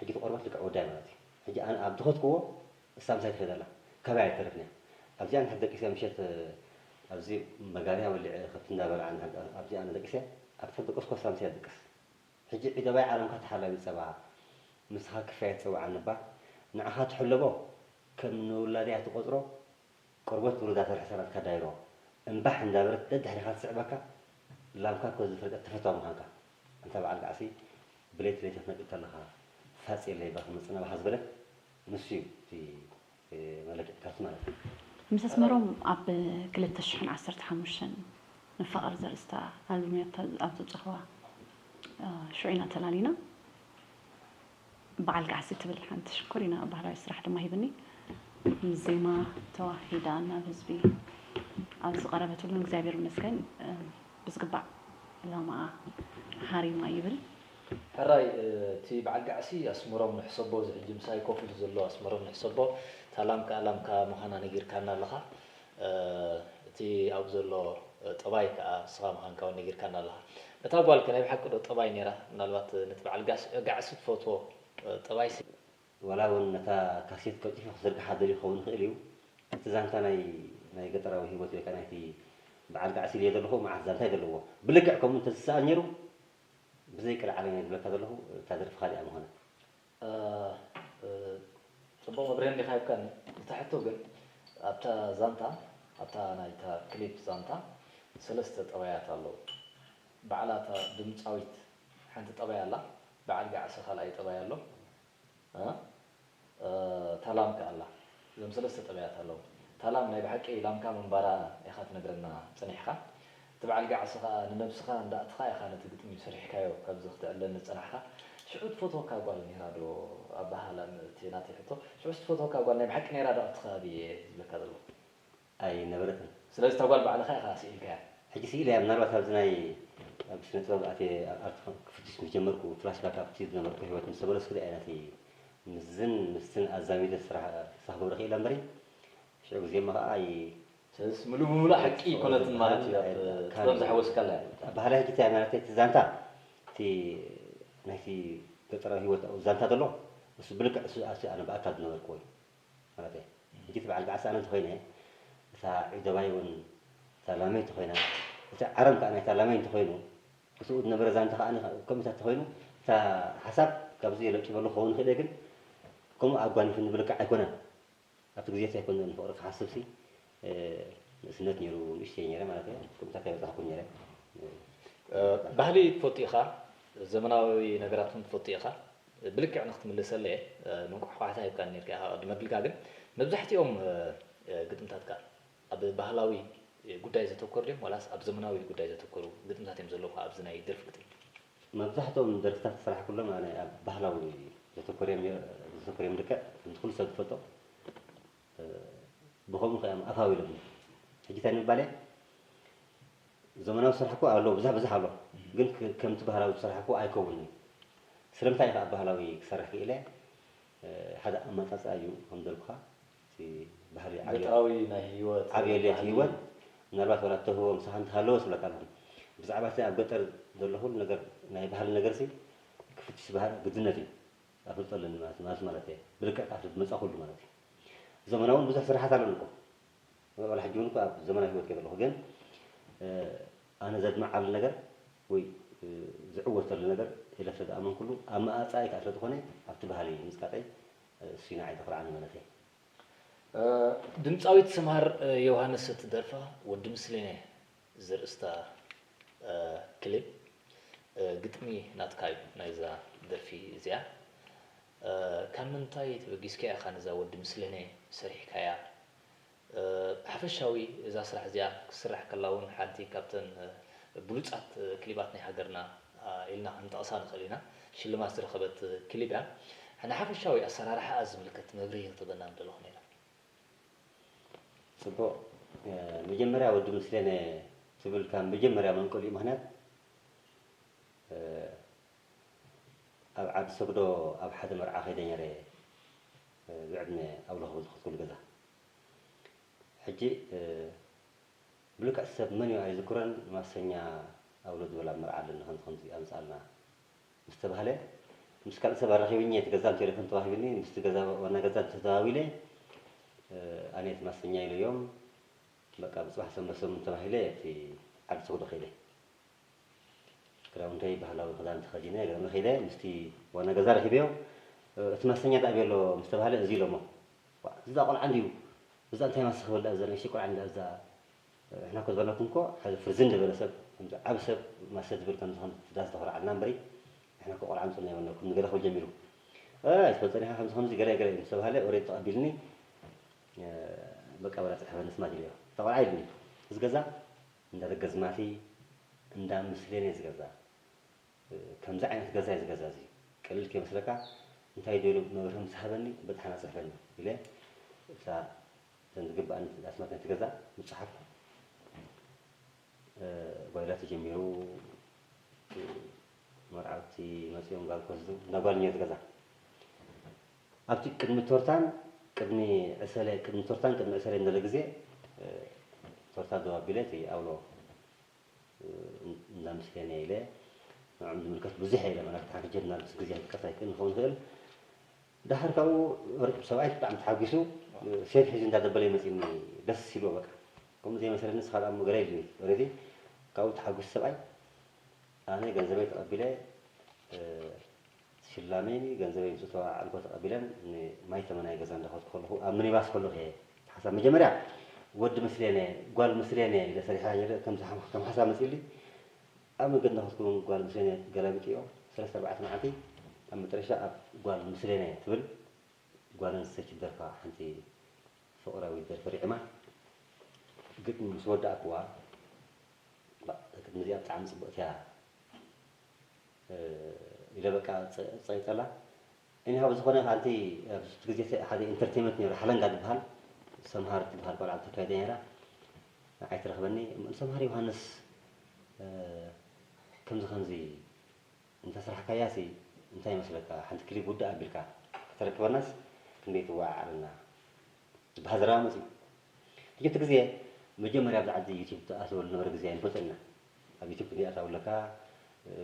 ሕጂ እቲ ቆርበት ልክዕ ወዳይ ማለት እዩ ሕጂ ኣነ ኣብ ድኸትክዎ እሳ ምሳይ ትኸይድ ኣላ ካበይ ኣይተረፍን እያ ኣብዚኣ ንሕድ ደቂሰ ምሸት ኣብዚ መጋርያ ወሊዐ ከብቲ እንዳበልዓ ኣብዚ ኣነ ደቂሰ ኣብታ ደቀስኮ እሳ ምሳይ ደቅስ ሕጂ ዒደባይ ዓለምካ ተሓላቢ ጸባ ምሳኻ ክፋየ ትጸውዓኒ እባ ንዓኻ ትሕለቦ ከም ንውላደይ ኣትቖጽሮ ቆርበት ውሉዳ ተርሕሰ ናትካ ዳይሮ እምባሕ እንዳበለት ደድሕሪኻ ትስዕበካ ላምካ እኮ ዝፈልጠት ተፈታዊ ምዃንካ ኣንታ በዓል ጋዕሲ ብለይቲ ለይቲ ክትነቅል ከለኻ ፋጽ የለይ እባ ክመጽእ ናባኻ ዝበለት ንሱ እዩ እቲ መለክዒ ካብቲ ማለት እዩ። ምስ ኣስመሮም ኣብ ክልተ ሽሕን ዓሰርተ ሓሙሽተን ንፋቐር ዘርእስታ ኣልቡም እያ ኣብ ዘውጻእኽዋ ሽዑ ኢና ተላሊና። በዓል ጋዕሲ ትብል ሓንቲ ሽኮሪና ባህላዊ ስራሕ ድማ ሂብኒ። ምስ ዜማ ተዋሂዳ ናብ ህዝቢ ኣብ ዝቐረበትሉ እግዚኣብሔር ይመስገን ብዝግባእ ዕላማኣ ሓሪማ ይብል። ሕራይ እቲ በዓል ጋዕሲ ኣስመሮም ንሕሰቦ፣ እዚ ሕጂ ምሳይ ኮፍ ኢሉ ዘሎ ኣስመሮም ንሕሰቦ፣ እታ ላምካ ላምካ ምዃና ነጊርካና ኣለኻ። እቲ ኣብኡ ዘሎ ጠባይ ከዓ ንስኻ ምዃንካ እውን ነጊርካና ኣለኻ። ነታ ጓል ከ ናይ ብሓቂ ዶ ጠባይ ነይራ? ምናልባት ነቲ በዓል ጋዕሲ ትፈትዎ ጠባይሲ? ዋላ እውን ነታ ካሴት ቀልጢፉ ክዝርግሓ ደልዩ ክኸውን ይኽእል እዩ። እቲ ዛንታ ናይ ናይ ገጠራዊ ህይወት ወይ ከዓ ናይቲ በዓል ጋዕሲ ኢልዮ ዘለኹ መዓት ዛንታ እዩ ዘለዎ። ብልክዕ ከምኡ እንተዝሰኣል ነይሩ ብዘይ ቅልዓለም እየ ዝብለካ ዘለኹ እታ ደርፊ ካሊኣ ምኾነት። ፅቡቕ መብርሂ እንዲኻ ሂብካኒ። እታ ሕቶ ግን ኣብታ ዛንታ ኣብታ ናይታ ክሊፕ ዛንታ ሰለስተ ጠባያት ኣለዉ። ባዕላ እታ ድምፃዊት ሓንቲ ጠባይ ኣላ፣ በዓል ጋዕሲ ካልኣይ ጠባይ ኣሎ። እ፣ እታ ላም ከ ኣላ። እዞም ሰለስተ ጠባያት ኣለዉ። እታ ላም ናይ ብሓቂ ላምካ ምንባራ ኢኻ ትነግረና ጸኒሕካ። እቲ በዓል ጋዕሲ ከኣ ንነብስኻ እንዳእትኻ ኢኻ ነቲ ግጥሚ ሰሪሕካዮ ካብዚ ክትዕለኒ ዝጸናሕካ። ሽዑ ትፈትወካ ጓል ነይራ ዶ? ኣበሃህላ እቲ ናተይ ሕቶ። ሽዑስ ትፈትወካ ጓል ናይ ብሓቂ ነይራ ዶ ኣብቲ ከባቢ እየ ዝብለካ ዘለኹ። ኣይነበረትን። ስለዚ እታ ጓል ባዕልኻ ኢኻ ስኢልካያ። ሕጂ ስኢለያ። ምናልባት ኣብዚ ናይ ኣብ ስነ ጥበብ ኣትየ ኣብ ኣርት ክፍትሽ ምስ ጀመርኩ ፍላሽ ባክ ኣብቲ ዝነበርኩ ህይወት ምስ ተመለስኩ እያ ናተይ ምስዝን ምስትን ኣዛሚደ ስራሕ ክሳብ ክገብረ ክኢለ እምበሪ ሽዑ ግዜ እሞ ከዓ ኣይ ስለዚ ምሉእ ብምሉእ ሓቂ ኣይኮነትን ማለት እዩ። ኣብ ጥበብ ዝሓወስካላ እያ። ኣበሃላይ ሕጂ እንታይ ማለት እቲ ዛንታ እቲ ናይቲ ገጠራዊ ህይወት ኣብኡ ዛንታ ዘሎ እሱ ብልክዕ እሱ ኣነ ብኣካል ዝነበርክዎ እዩ። ማለት እየ። ሕጂ እቲ በዓል ጋዕሲ ኣነ እንተኾይነ እታ ዒደባይ እውን እታ ላመይ እንተኾይና እቲ ዓረም ከዓ ናይታ ላመይ እንተኾይኑ እቲ ዝነበረ ዛንታ ከዓ ከምኡታት እንተኾይኑ እታ ሓሳብ ካብዚ ለቂበሉ ክኸውን ይኽእል እየ ግን ከምኡ ኣጓኒፉኒ ብልክዕ ኣይኮነን። ኣብቲ ግዜ እንታይ ኮነ ንፍቕሪ ክሓስብ ሲ ንእስነት ነይሩ ንእሽተይ ነይረ ማለት እየ። ከምኡታት ኣይበፃሕኩን ነይረ። ባህሊ ትፈቱ ኢኻ፣ ዘመናዊ ነገራት እውን ትፈቱ ኢኻ። ብልክዕ ንክትምልሰለይ ምንቋሕቋሕታ ሂብካኒ ነርካ ኢኻ ቅድሚ ምድልካ ግን መብዛሕትኦም ግጥምታትካ ኣብ ባህላዊ ጉዳይ ዘተኮሩ ድዮም ዋላስ ኣብ ዘመናዊ ጉዳይ ዘተኮሩ ግጥምታት እዮም ዘለውካ ኣብዚ ናይ ደርፊ ግጥሚ? መብዛሕትኦም ደርፍታት ዝሰራሕኩሎም ኣነ ኣብ ባህላዊ ዘተኮሩ እዮም ነይሩ- ዘተኮሩ እዮም ልክዕ ከምቲ ኩሉ ሰብ ዝፈልጦ ብኸምኡ ከ እዮም ኣፋዊሎምኒ ሕጂ እንታይ ንምባል እየ ዘመናዊ ዝሰራሕኩ ኣሎ ብዙሕ ብዙሕ ኣሎ ግን ክ- ከምቲ ባህላዊ ዝሰራሕኩ ኣይከውንን እዩ ስለምንታይ ከ ባህላዊ ክሰርሕ ክኢለ ሓደ ኣመፃፅኣ እዩ ከም ዘልኩኻ እቲ ባህሊ ዓብዮ ገጠራዊ ናይ ህይወት ዓብዮ ኣድልየት ባህሊ። ህይወት ምናልባት ዋላ እተህቦ ምሳኻ እንተሃለወ ስብለካ ኣለኹ ብዛዕባ እቲ ኣብ ገጠር ዘሎ ኩሉ ነገር ናይ ባህሊ ነገር ሲ ክፍትሽ ባህል ግድነት እዩ ኣፍልጦ ኣለኒ ማለት ማለት ማለት እየ ብልክዕ ካብ ዝመፃ ኩሉ ማለት እዩ ዘመናዊ እውን ብዙሕ ስራሓት ኣለኒ እኮ ወላ ሕጂ እውን እኮ ኣብ ዘመናዊ ህይወት ከለኹ ግን ኣነ ዘድምዓሉ ነገር ወይ ዝዕወተሉ ነገር ኢለ ስለ ዝኣመንኩሉ ኣብ መኣፃይ ከዓ ስለ ዝኾነ ኣብቲ ባህሊ ምፅቃጠይ እሱ ንዓይ ዘኹርዓኒ ማለት እየ ድምፃዊት ሰምሃር ዮሃንስ እትደርፋ ወዲ ምስሌነ ዘርእስታ ክሊፕ ግጥሚ ናትካ እዩ ናይዛ ደርፊ እዚኣ ካብ ምንታይ ተበጊስካ ኢኻ ነዛ ወዲ ምስሌነ ሰሪሕካያ ብሓፈሻዊ እዛ ስራሕ እዚኣ ክትስራሕ ከላ እውን ሓንቲ ካብተን ብሉፃት ክሊባት ናይ ሃገርና ኢልና ክንጠቕሳ ንኽእል ኢና ሽልማት ዝረኸበት ክሊብ እያ ንሓፈሻዊ ኣሰራርሓኣ ዝምልከት መብርሂ ክትበና ምደለኹ ነይራ ፅቡቕ መጀመርያ ወዲ ምስሌነ ትብል ካብ መጀመርያ መንቀሊኡ ምክንያት ኣብ ዓዲ ሰግዶ ኣብ ሓደ መርዓ ከይደ ነይረ ብዕድመ ኣብ ለኸቡ ዝኸትኩሉ ገዛ ሕጂ ብልክዕ ሰብ መን እዩ ኣይዝክሮን ማሰኛ ኣብ ለድበል ኣብ መርዓ ኣለኒ ከምዚ ከምዚ ኣምፅኣልና ምስ ተባህለ ምስ ካልእ ሰብ ኣራኺብኒ እቲ ገዛ ቴሌፎን ተዋሂብኒ ምስቲ ገዛ ዋና ገዛ ተተዋዊለ ኣነ እቲ ማሰኛ ኢለዮም በቃ ብፅባሕ ሰንበት ሰሙን ተባሂለ እቲ ዓዲ ሰግዶ ከይደ ክዳውንተይ ባህላዊ ክዳን ተኸዲነ ገርመ ከይደ ምስቲ ዋና ገዛ ረኺበዮ እቲ ማሰኛ ዳኣ ቤሎ ምስ ተባህለ እዚ ኢሎሞ እዛ ቆልዓ እንድዩ እዛ እንታይ ማስ ክበላ እዛ ንእሽተይ ቆልዓ እንዳ እዛ ንሕና እኮ ዝበልናኩም እኮ ሓደ ፍርዝን ዝበለ ሰብ ከምዚ ዓቢ ሰብ ማሰ ዝብል ከምዚ ከም ዳስ ተኾርዓልና እምበሪ ንሕና እኮ ቆልዓ ምፅና ይበልናኩም ንገለ ክብል ጀሚሩ ኣይ ትፈልጠኒ ኢኻ ከምዚ ከምዚ ገለ ገለ ምስ ተባህለ ኦሬድ ተቐቢልኒ በቃ በላ ፅሕፈኒ ስማት ኢለዮ እታ ቆልዓ ኢልኒ እዚ ገዛ እንዳ ደገዝማቲ እንዳ ምስሌን እየ ዝገዛ ከምዚ ዓይነት ገዛ እየ ዝገዛ እዚ ቀሊል ከይመስለካ እንታይ ደሉ መብርሂ ምስ ሃበኒ በጥሓና ፅሕፈኒ ኢለ እታ እተን ዝግብኣኒ ኣስማት ናይቲ ገዛ ምፅሓፍ ጀሚሩ መርዓውቲ መፂኦም ጓል ክወስዱ እንዳ ጓል እኒኦ ገዛ ኣብቲ ቅድሚ ቶርታን ቅድሚ ዕሰለ ቅድሚ ቶርታን ቅድሚ ዕሰለ እንደለ ግዜ ቶርታ ደው ኣቢለ እቲ ኣውሎ እንዳ ምስለኒ ኢለ ንዕም ዝምልከት ብዙሕ ኢለ ማለት ሓንቲ ጀነራል ምስ ግዜ ክጥቀስ ኣይክእል ንኸውን ይኽእል። ድሓር ካብኡ ሰብኣይ ብጣዕሚ ተሓጒሱ ሴፍ ሒዙ እንዳደበለ ይመፅኒ ደስ ይብሎ በቃ ከምኡ ዘይመሰለኒ ስኻ ደኣ እሞ ገለ ኢሉ ኦረዲ ካብኡ ተሓጒሱ ሰብኣይ ኣነ ገንዘበይ ተቐቢለ ሽላመይኒ ገንዘበይ ምስ እተወዓዕልኮ ተቐቢለን ንማይ ተመናይ ገዛ እንዳኸድኩ ከለኹ ኣብ ሚኒባስ ከለኹ እየ ሓሳብ መጀመርያ ወዲ ምስሌነ ጓል ምስሌነ ኢለ ሰሪሓ ነይረ ከም ሓሳብ መፂኡሊ ኣብ መገዲ እንዳኸድኩ ጓል ምስሌነ ገላቢጥዮ ሰለስተ ኣርባዕተ መዓልቲ ኣብ መጠረሻ ኣብ ጓል ምስሌነ ትብል ጓል ኣንስተይቲ ደርፋ ሓንቲ ፍቕራዊት ደርፊ ሪዕማ ግጥሚ ምስ ወዳእኩዋ ግጥሚ እዚኣ ብጣዕሚ ፅብቕቲ እያ ኢለ በቃ ፀይጠላ እኒሃ ብዝኾነ ሓንቲ ግዜ ሓደ ኢንተርቴንመንት ነይሩ ሓለንጋ ዝበሃል ሰምሃር ትበሃል ቆልዓ ተካይደ ነይራ ኣይትረኽበኒ ሰምሃር ዮሃንስ ከምዚ ከምዚ እንተ ስራሕካያ ሲ እንታይ ይመስለካ ሓንቲ ክሊፕ ውድእ ኣቢልካ ከተረክበናስ ክንደይ ትወዓዓልና ዝበሃል ዘረባ መፅዩ ሕጂ እቲ ግዜ መጀመርያ ኣብዚ ዓዲ ዩቲብ ተኣተወሉ ነበረ ግዜ ኣይንፈልጦ ኢና ኣብ ዩቲብ ክንደይ ኣታው ኣለካ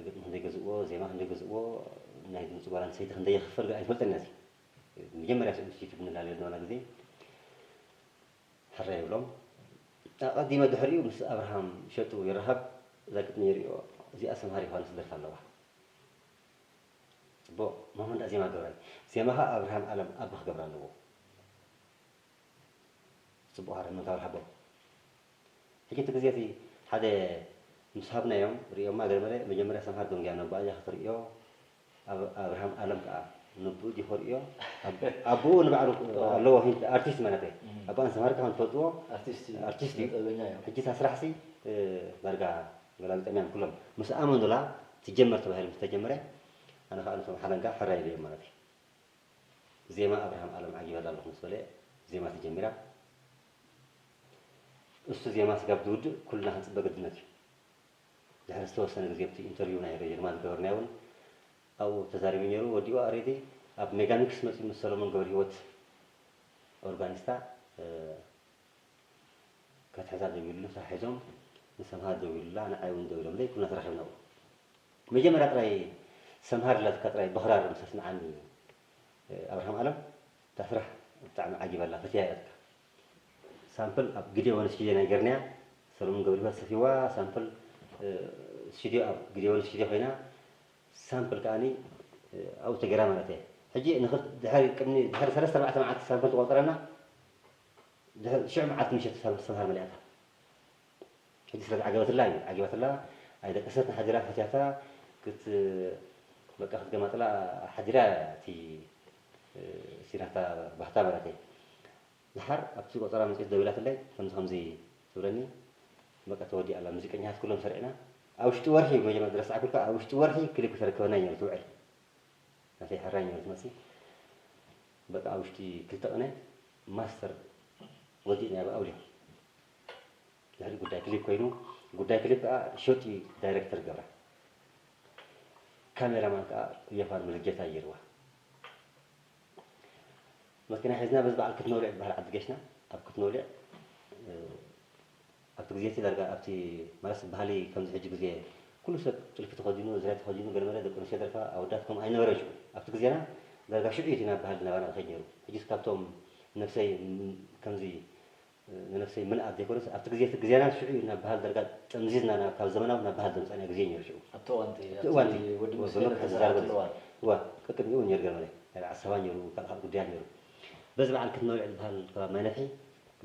ግጥሚ ክንደይ ገዝእዎ ዜማ ክንደይ ገዝእዎ ናይ ድምፂ ጓል ኣንስተይቲ ክንደይ ይኽፈል ኣይንፈልጦ ኢና እዚ መጀመርያ ስእምስ ዩቲብ ንላለዮ ዝነበርና ግዜ ሕረ ይብሎም ኣቐዲመ ድሕሪኡ ምስ ኣብርሃም ሸጡ ይረኸብ እዛ ግጥሚ ይርእዮ እዚኣ ሰምሃር ዮሃንስ ደርፋ ኣለዋ ፅቡቕ ማማ እንዳ ዜማ ገብራይ ዜማኻ ኣብርሃም ኣለም ኣቦ ክገብር ኣለዎ ፅቡቕ ሃረ ምንታው ሓቦ ሕጂ እቲ ግዜ እቲ ሓደ ምስ ሃብናዮም ርእዮማ ገለ መለ መጀመርያ ሰምሃር ደንጉያ ነቦኣ እያ ክትርእዮ ኣብርሃም ኣለም ከዓ ንብኡ ዲኾ ርእዮ ኣቦኡ ንባዕሉ ኣለዎ ሂንት ኣርቲስት ማለት እየ ኣቦኣን ሰምሃር ከዓ ንፈልጥዎ ኣርቲስት እዩ ሕጂ እታ ስራሕ ሲ ዳርጋ ገላቢጦም እዮም ኩሎም ምስ ኣመኑላ ትጀመር ተባሂሉ ምስ ተጀመረ ኣነ ከዓ ነቶም ሓለንጋ ሕራይ ኢለዮም ማለት እዩ ዜማ ኣብርሃም ኣለም ዓጊበላ ኣለኹ ምስ በለ ዜማ ተጀሚራ እሱ ዜማ ስጋብ ዝውድእ ኩልና ክንፅበ ግድነት እዩ ድሕሪ ዝተወሰነ ግዜ ብቲ ኢንተርቪው ናይ ሬጅርማ ዝገበርናዮ እውን ኣብኡ ተዛሪቡ ነይሩ ወዲኡ ኣሬዲ ኣብ ሜጋሚክስ መፅኡ ምስ ሰሎሞን ገብረ ህይወት ኦርጋኒስታ ከትሕዛ ደው ኢሉ ተታሒዞም ንሰምሃር ደው ኢሉላ ንዓይ እውን ደው ኢሎምለይ ኩልና ተራኺብና ኣብኡ መጀመርያ ጥራይ ሰምሃር ኢላትካ ጥራይ ብኽራር ምስ ኣስምዓኒ ኣብርሃም ኣለም እታ ስራሕ ብጣዕሚ ዓጊባላ ፈትያ ኢላትካ ሳምፕል ኣብ ግዴ ወንስ ግዜ ናይ ገርንያ ሰለሙን ገብረህይወት ሰፊዋ ሳምፕል ስቱዲዮ ኣብ ግዴ ወንስ ግዜ ኮይና ሳምፕል ከዓኒ ኣብኡ ተገይራ ማለት እየ ሕጂ ድሕሪ ሰለስተ ኣርባዕተ መዓልቲ ሳምፕል ትቆፅረና ሽዑ መዓልቲ ምሸት ሰምሃር መሊኣታ ሕጂ ስለ ዝዓገበትላ እዩ ዓጊባትላ ኣይደቀሰትን ሓዲራ ፈትያታ ክት በቃ ክትገማጥላ ሓዲራ እቲ ሲናታ ባህታ ማለት እዩ ድሓር ኣብቲ ቆፀራ መፅት ደዊላትለይ ከምዚ ከምዚ ትብለኒ በቃ ተወዲኣ ኣላ ሙዚቀኛታት ኩሎም ሰሪዕና ኣብ ውሽጢ ወርሒ መጀመር ዝረስዓኩልካ ኣብ ውሽጢ ወርሒ ክሊፕ ክተረክበና እዩ ትውዕል ናተይ ሕራይ ነይሩ ትመስል በቃ ኣብ ውሽጢ ክልተ ቅነ ማስተር ወዲእና ኣብ ኣውሊያ ድሕሪ ጉዳይ ክሊፕ ኮይኑ ጉዳይ ክሊፕ ከዓ ሾጢ ዳይሬክተር ገብራ ካሜራማን ከዓ የፋር ምልጀታ ይርዋ መኪና ሒዝና በዚ በዓል ክትነውልዕ ዝበሃል ዓዲ ገሽና ኣብ ክትነውልዕ ኣብቲ ግዜ እቲ ዳርጋ ኣብቲ ማለት ባህሊ ከምዚ ሕጂ ግዜ ኩሉ ሰብ ጥልፊ ተኸዲኑ ዝራይ ተኸዲኑ ገለመለ ደቂ ኣንስትዮ ደርፋ ኣወዳት ከምኡ ኣይነበረን ሽዑ ኣብቲ ግዜና ዳርጋ ሽዑ እዩ ናብ ባህሊ ናባና ዝኸይድ ነይሩ ሕጂስ ካብቶም ነፍሰይ ከምዚ ንነፍሰይ ምንኣት ዘይኮነስ ኣብቲ ግዜ እቲ ግዜና ሽዑ እዩ ናብ ባህል ደርጋ ጠምዚዝና ካብ ዘመናዊ ናብ ባህል ዘምፀእና ግዜ ነይሩ ሽዑ ኣብቲ እዋን እቲ እዋን እቲ ወዲ ሙሴ ብመክሐ ተዛረበ ዝዛረበሉ እዋን እዋ ቅቅድሚኡ እውን ነይሩ ገርመለ ናይ በዓል ሰባ ነይሩ ካልእ ካልእ ጉዳያት ነይሩ በዚ በዓል ክትነውልዕ ዝበሃል ከባብ ማይ ነፍሒ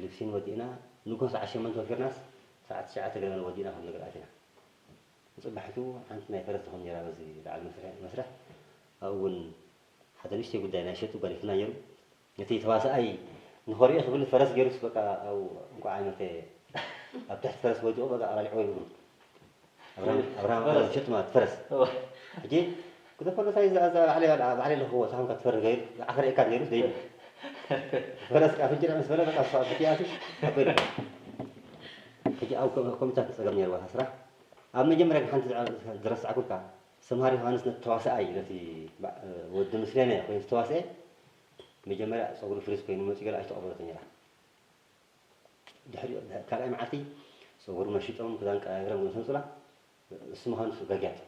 ልብሲን ወዲእና ንግሆ ሰዓት ሸመንተ ወፊርናስ ሰዓት ትሽዓተ ገርመለ ወዲእና ከም ነገር ኣቲና ንፅባሒቱ ሓንቲ ናይ ፈረስ ትኾን ነይራ በዚ በዓል መስርሕ ኣብኡ እውን ሓደ ንእሽተይ ጉዳይ ናይ ሸጡ ገሪፍና ነይሩ ነቲ ተዋሳኣይ ንኸሪኦ ክብል ፈረስ ገይሩስ በቃ ኣብ እንቋዕ ዓይነተ ኣብ ትሕቲ ፈረስ ወዲቑ በቃ ኣላሊዕዎ ይብሉ ኣብርሃም ኣላልሸጡ ማለት ፈረስ ሕጂ ክደፈሉ እንታይ እዛ እዛ ባዕለይ ባዕለይ ኣለኽዎ እታ ኮንካ ትፈርህ ገይሩ ዓኸር እካ ነይሩ ዘይብል ፈረስ ከዓ ፍንጭና ምስ በለ በቃ እሷ ብቲኣቱ ኣበይሉ ሕጂ ኣብ ኮሚታት ጸገም ነይርዋ ስራሕ ኣብ መጀመርያ ግን ሓንቲ ዝረሳዕኩልካ፣ ሰምሃር ዮሃንስ ነቲ ተዋሳኣይ፣ ነቲ ወዲ ምስሌነ ኮይኑ ዝተዋስኤ፣ መጀመርያ ጸጉሩ ፍሪዝ ኮይኑ መጺኡ ገለ ኣይተቐበለቶን ነይራ። ድሕሪኡ ካልኣይ መዓልቲ ጸጉሩ መሺጦም ክዳን ቀያይሮም ምስ መጹላ፣ እሱ ምዃኑ እሱ ገርግያቶ።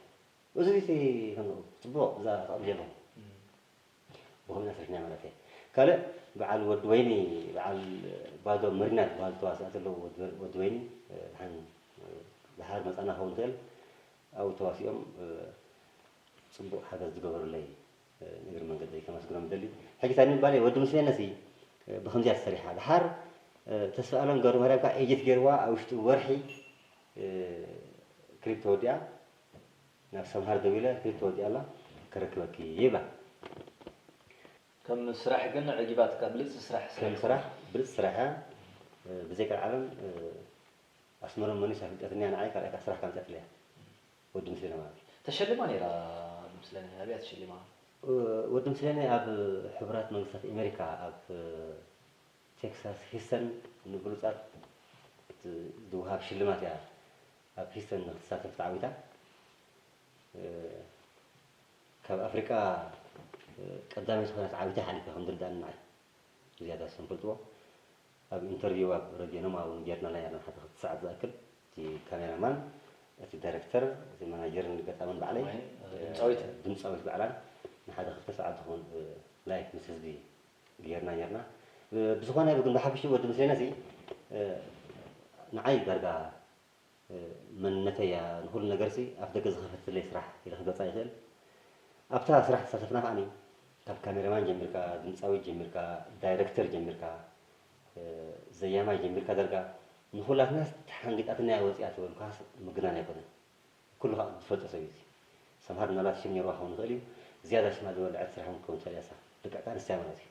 እዚ እቲ ከም ጽቡቕ እዛ ተቐቢለ ኣለኹ። ብኸምኡ ኢና ሰሪሕና ማለት እየ። ካልእ በዓል ወዲ ወይኒ፣ በዓል ባዶ መሪና ዝበሃል ተዋሳእቲ ኣለዉ። ወዲ ወይኒ፣ ደሓን፣ ደሓር መጻና ክኸውን ይኽእል። ኣብኡ ተዋሲኦም ጽቡቕ ሓገዝ ዝገበሩለይ፣ ንእግሪ መንገደይ ከመስግኖም እደሊ። ሕጂ እንታይ ንምባል እየ፣ ወዲ ምስሌነሲ ብኸምዚያ ተሰሪሓ። ደሓር ተስፋ ኣለም ገብረማርያም ከኣ ኤዲት ገይርዋ ኣብ ውሽጢ ወርሒ ክሊፕ ተወዲኣ። ናብ ሰምሃር ደዊለ ክሊፕ ተወዲኣ ኣላ፣ ከረክበኪ ይብላ። ከም ስራሕ ግን ዕጊባትካ ብልጽቲ ስራሕ ከም ስራሕ ብልጽቲ ስራሕ እያ። ብዘይ ቀልዓለም ኣስመሮም መኒሳ ፍልጠትኒ እያ ንዓይ፣ ካልኣይ ከኣ ስራሕ ካብ ምጽኣትለይ እያ። ወዲ ምስሌነ ማለት እዩ። ተሸሊማ ነይራ ወዲ ምስሌነ። ኣበይ እያ ተሸሊማ? ወዲ ምስሌነ ኣብ ሕቡራት መንግስታት ኣሜሪካ ኣብ ቴክሳስ ሂስተን ንብሉጻት ዝወሃብ ሽልማት እያ ኣብ ሂስተን ንክትሳተፍ ተዓዊታ። ካብ ኣፍሪቃ ቀዳመይቲ ኮይና ተዓዊታ ሓሊፋ ከም ዝርዳእኒ ንዓይ። ዝያዳ ንሶም ይፈልጥዎ። ኣብ ኢንተርቪው ኣብ ረድዮ ኖማ እውን ጌርናላ ነርና ሓደ ክልተ ሰዓት ዝኣክል። እቲ ካሜራማን፣ እቲ ዳይረክተር፣ እቲ ማናጀርን ገጣምን ባዕለይ፣ ድምፃዊት ባዕላን ንሓደ ክልተ ሰዓት ዝኸውን ላይፍ ምስ ህዝቢ ጌርና ነርና። ብዝኾነ ግን ብሓፈሽኡ ወዲ ምስሌነ እዚ ንዓይ ዳርጋ መንነተይ እያ፣ ንኹሉ ነገርሲ ኣፍ ደገ ዝኸፈተለይ ስራሕ ኢለ ክገልፃ ይኽእል። ኣብታ ስራሕ ዝተሳተፍና ከዓኒ ካብ ካሜራማን ጀሚርካ፣ ድምፃዊት ጀሚርካ፣ ዳይረክተር ጀሚርካ፣ ዘያማይ ጀሚርካ ዳርጋ ንኹላትና ተሓንጊጣትና እያ ወፂኣ ተበልኳስ ምግናን ኣይኮነን። ኩሉ ከዓ ዝፈልጦ ሰብ እዩ እዚ። ሰምሃር ምናልባት ሽም ነይርዋ ክኸውን ይኽእል እዩ። ዝያዳ ሽማ ዝበልዐት ስራሕ እውን ክኸውን ትኽእል እያ እሳ። ልክዕታ ንሳ ማለት እዩ።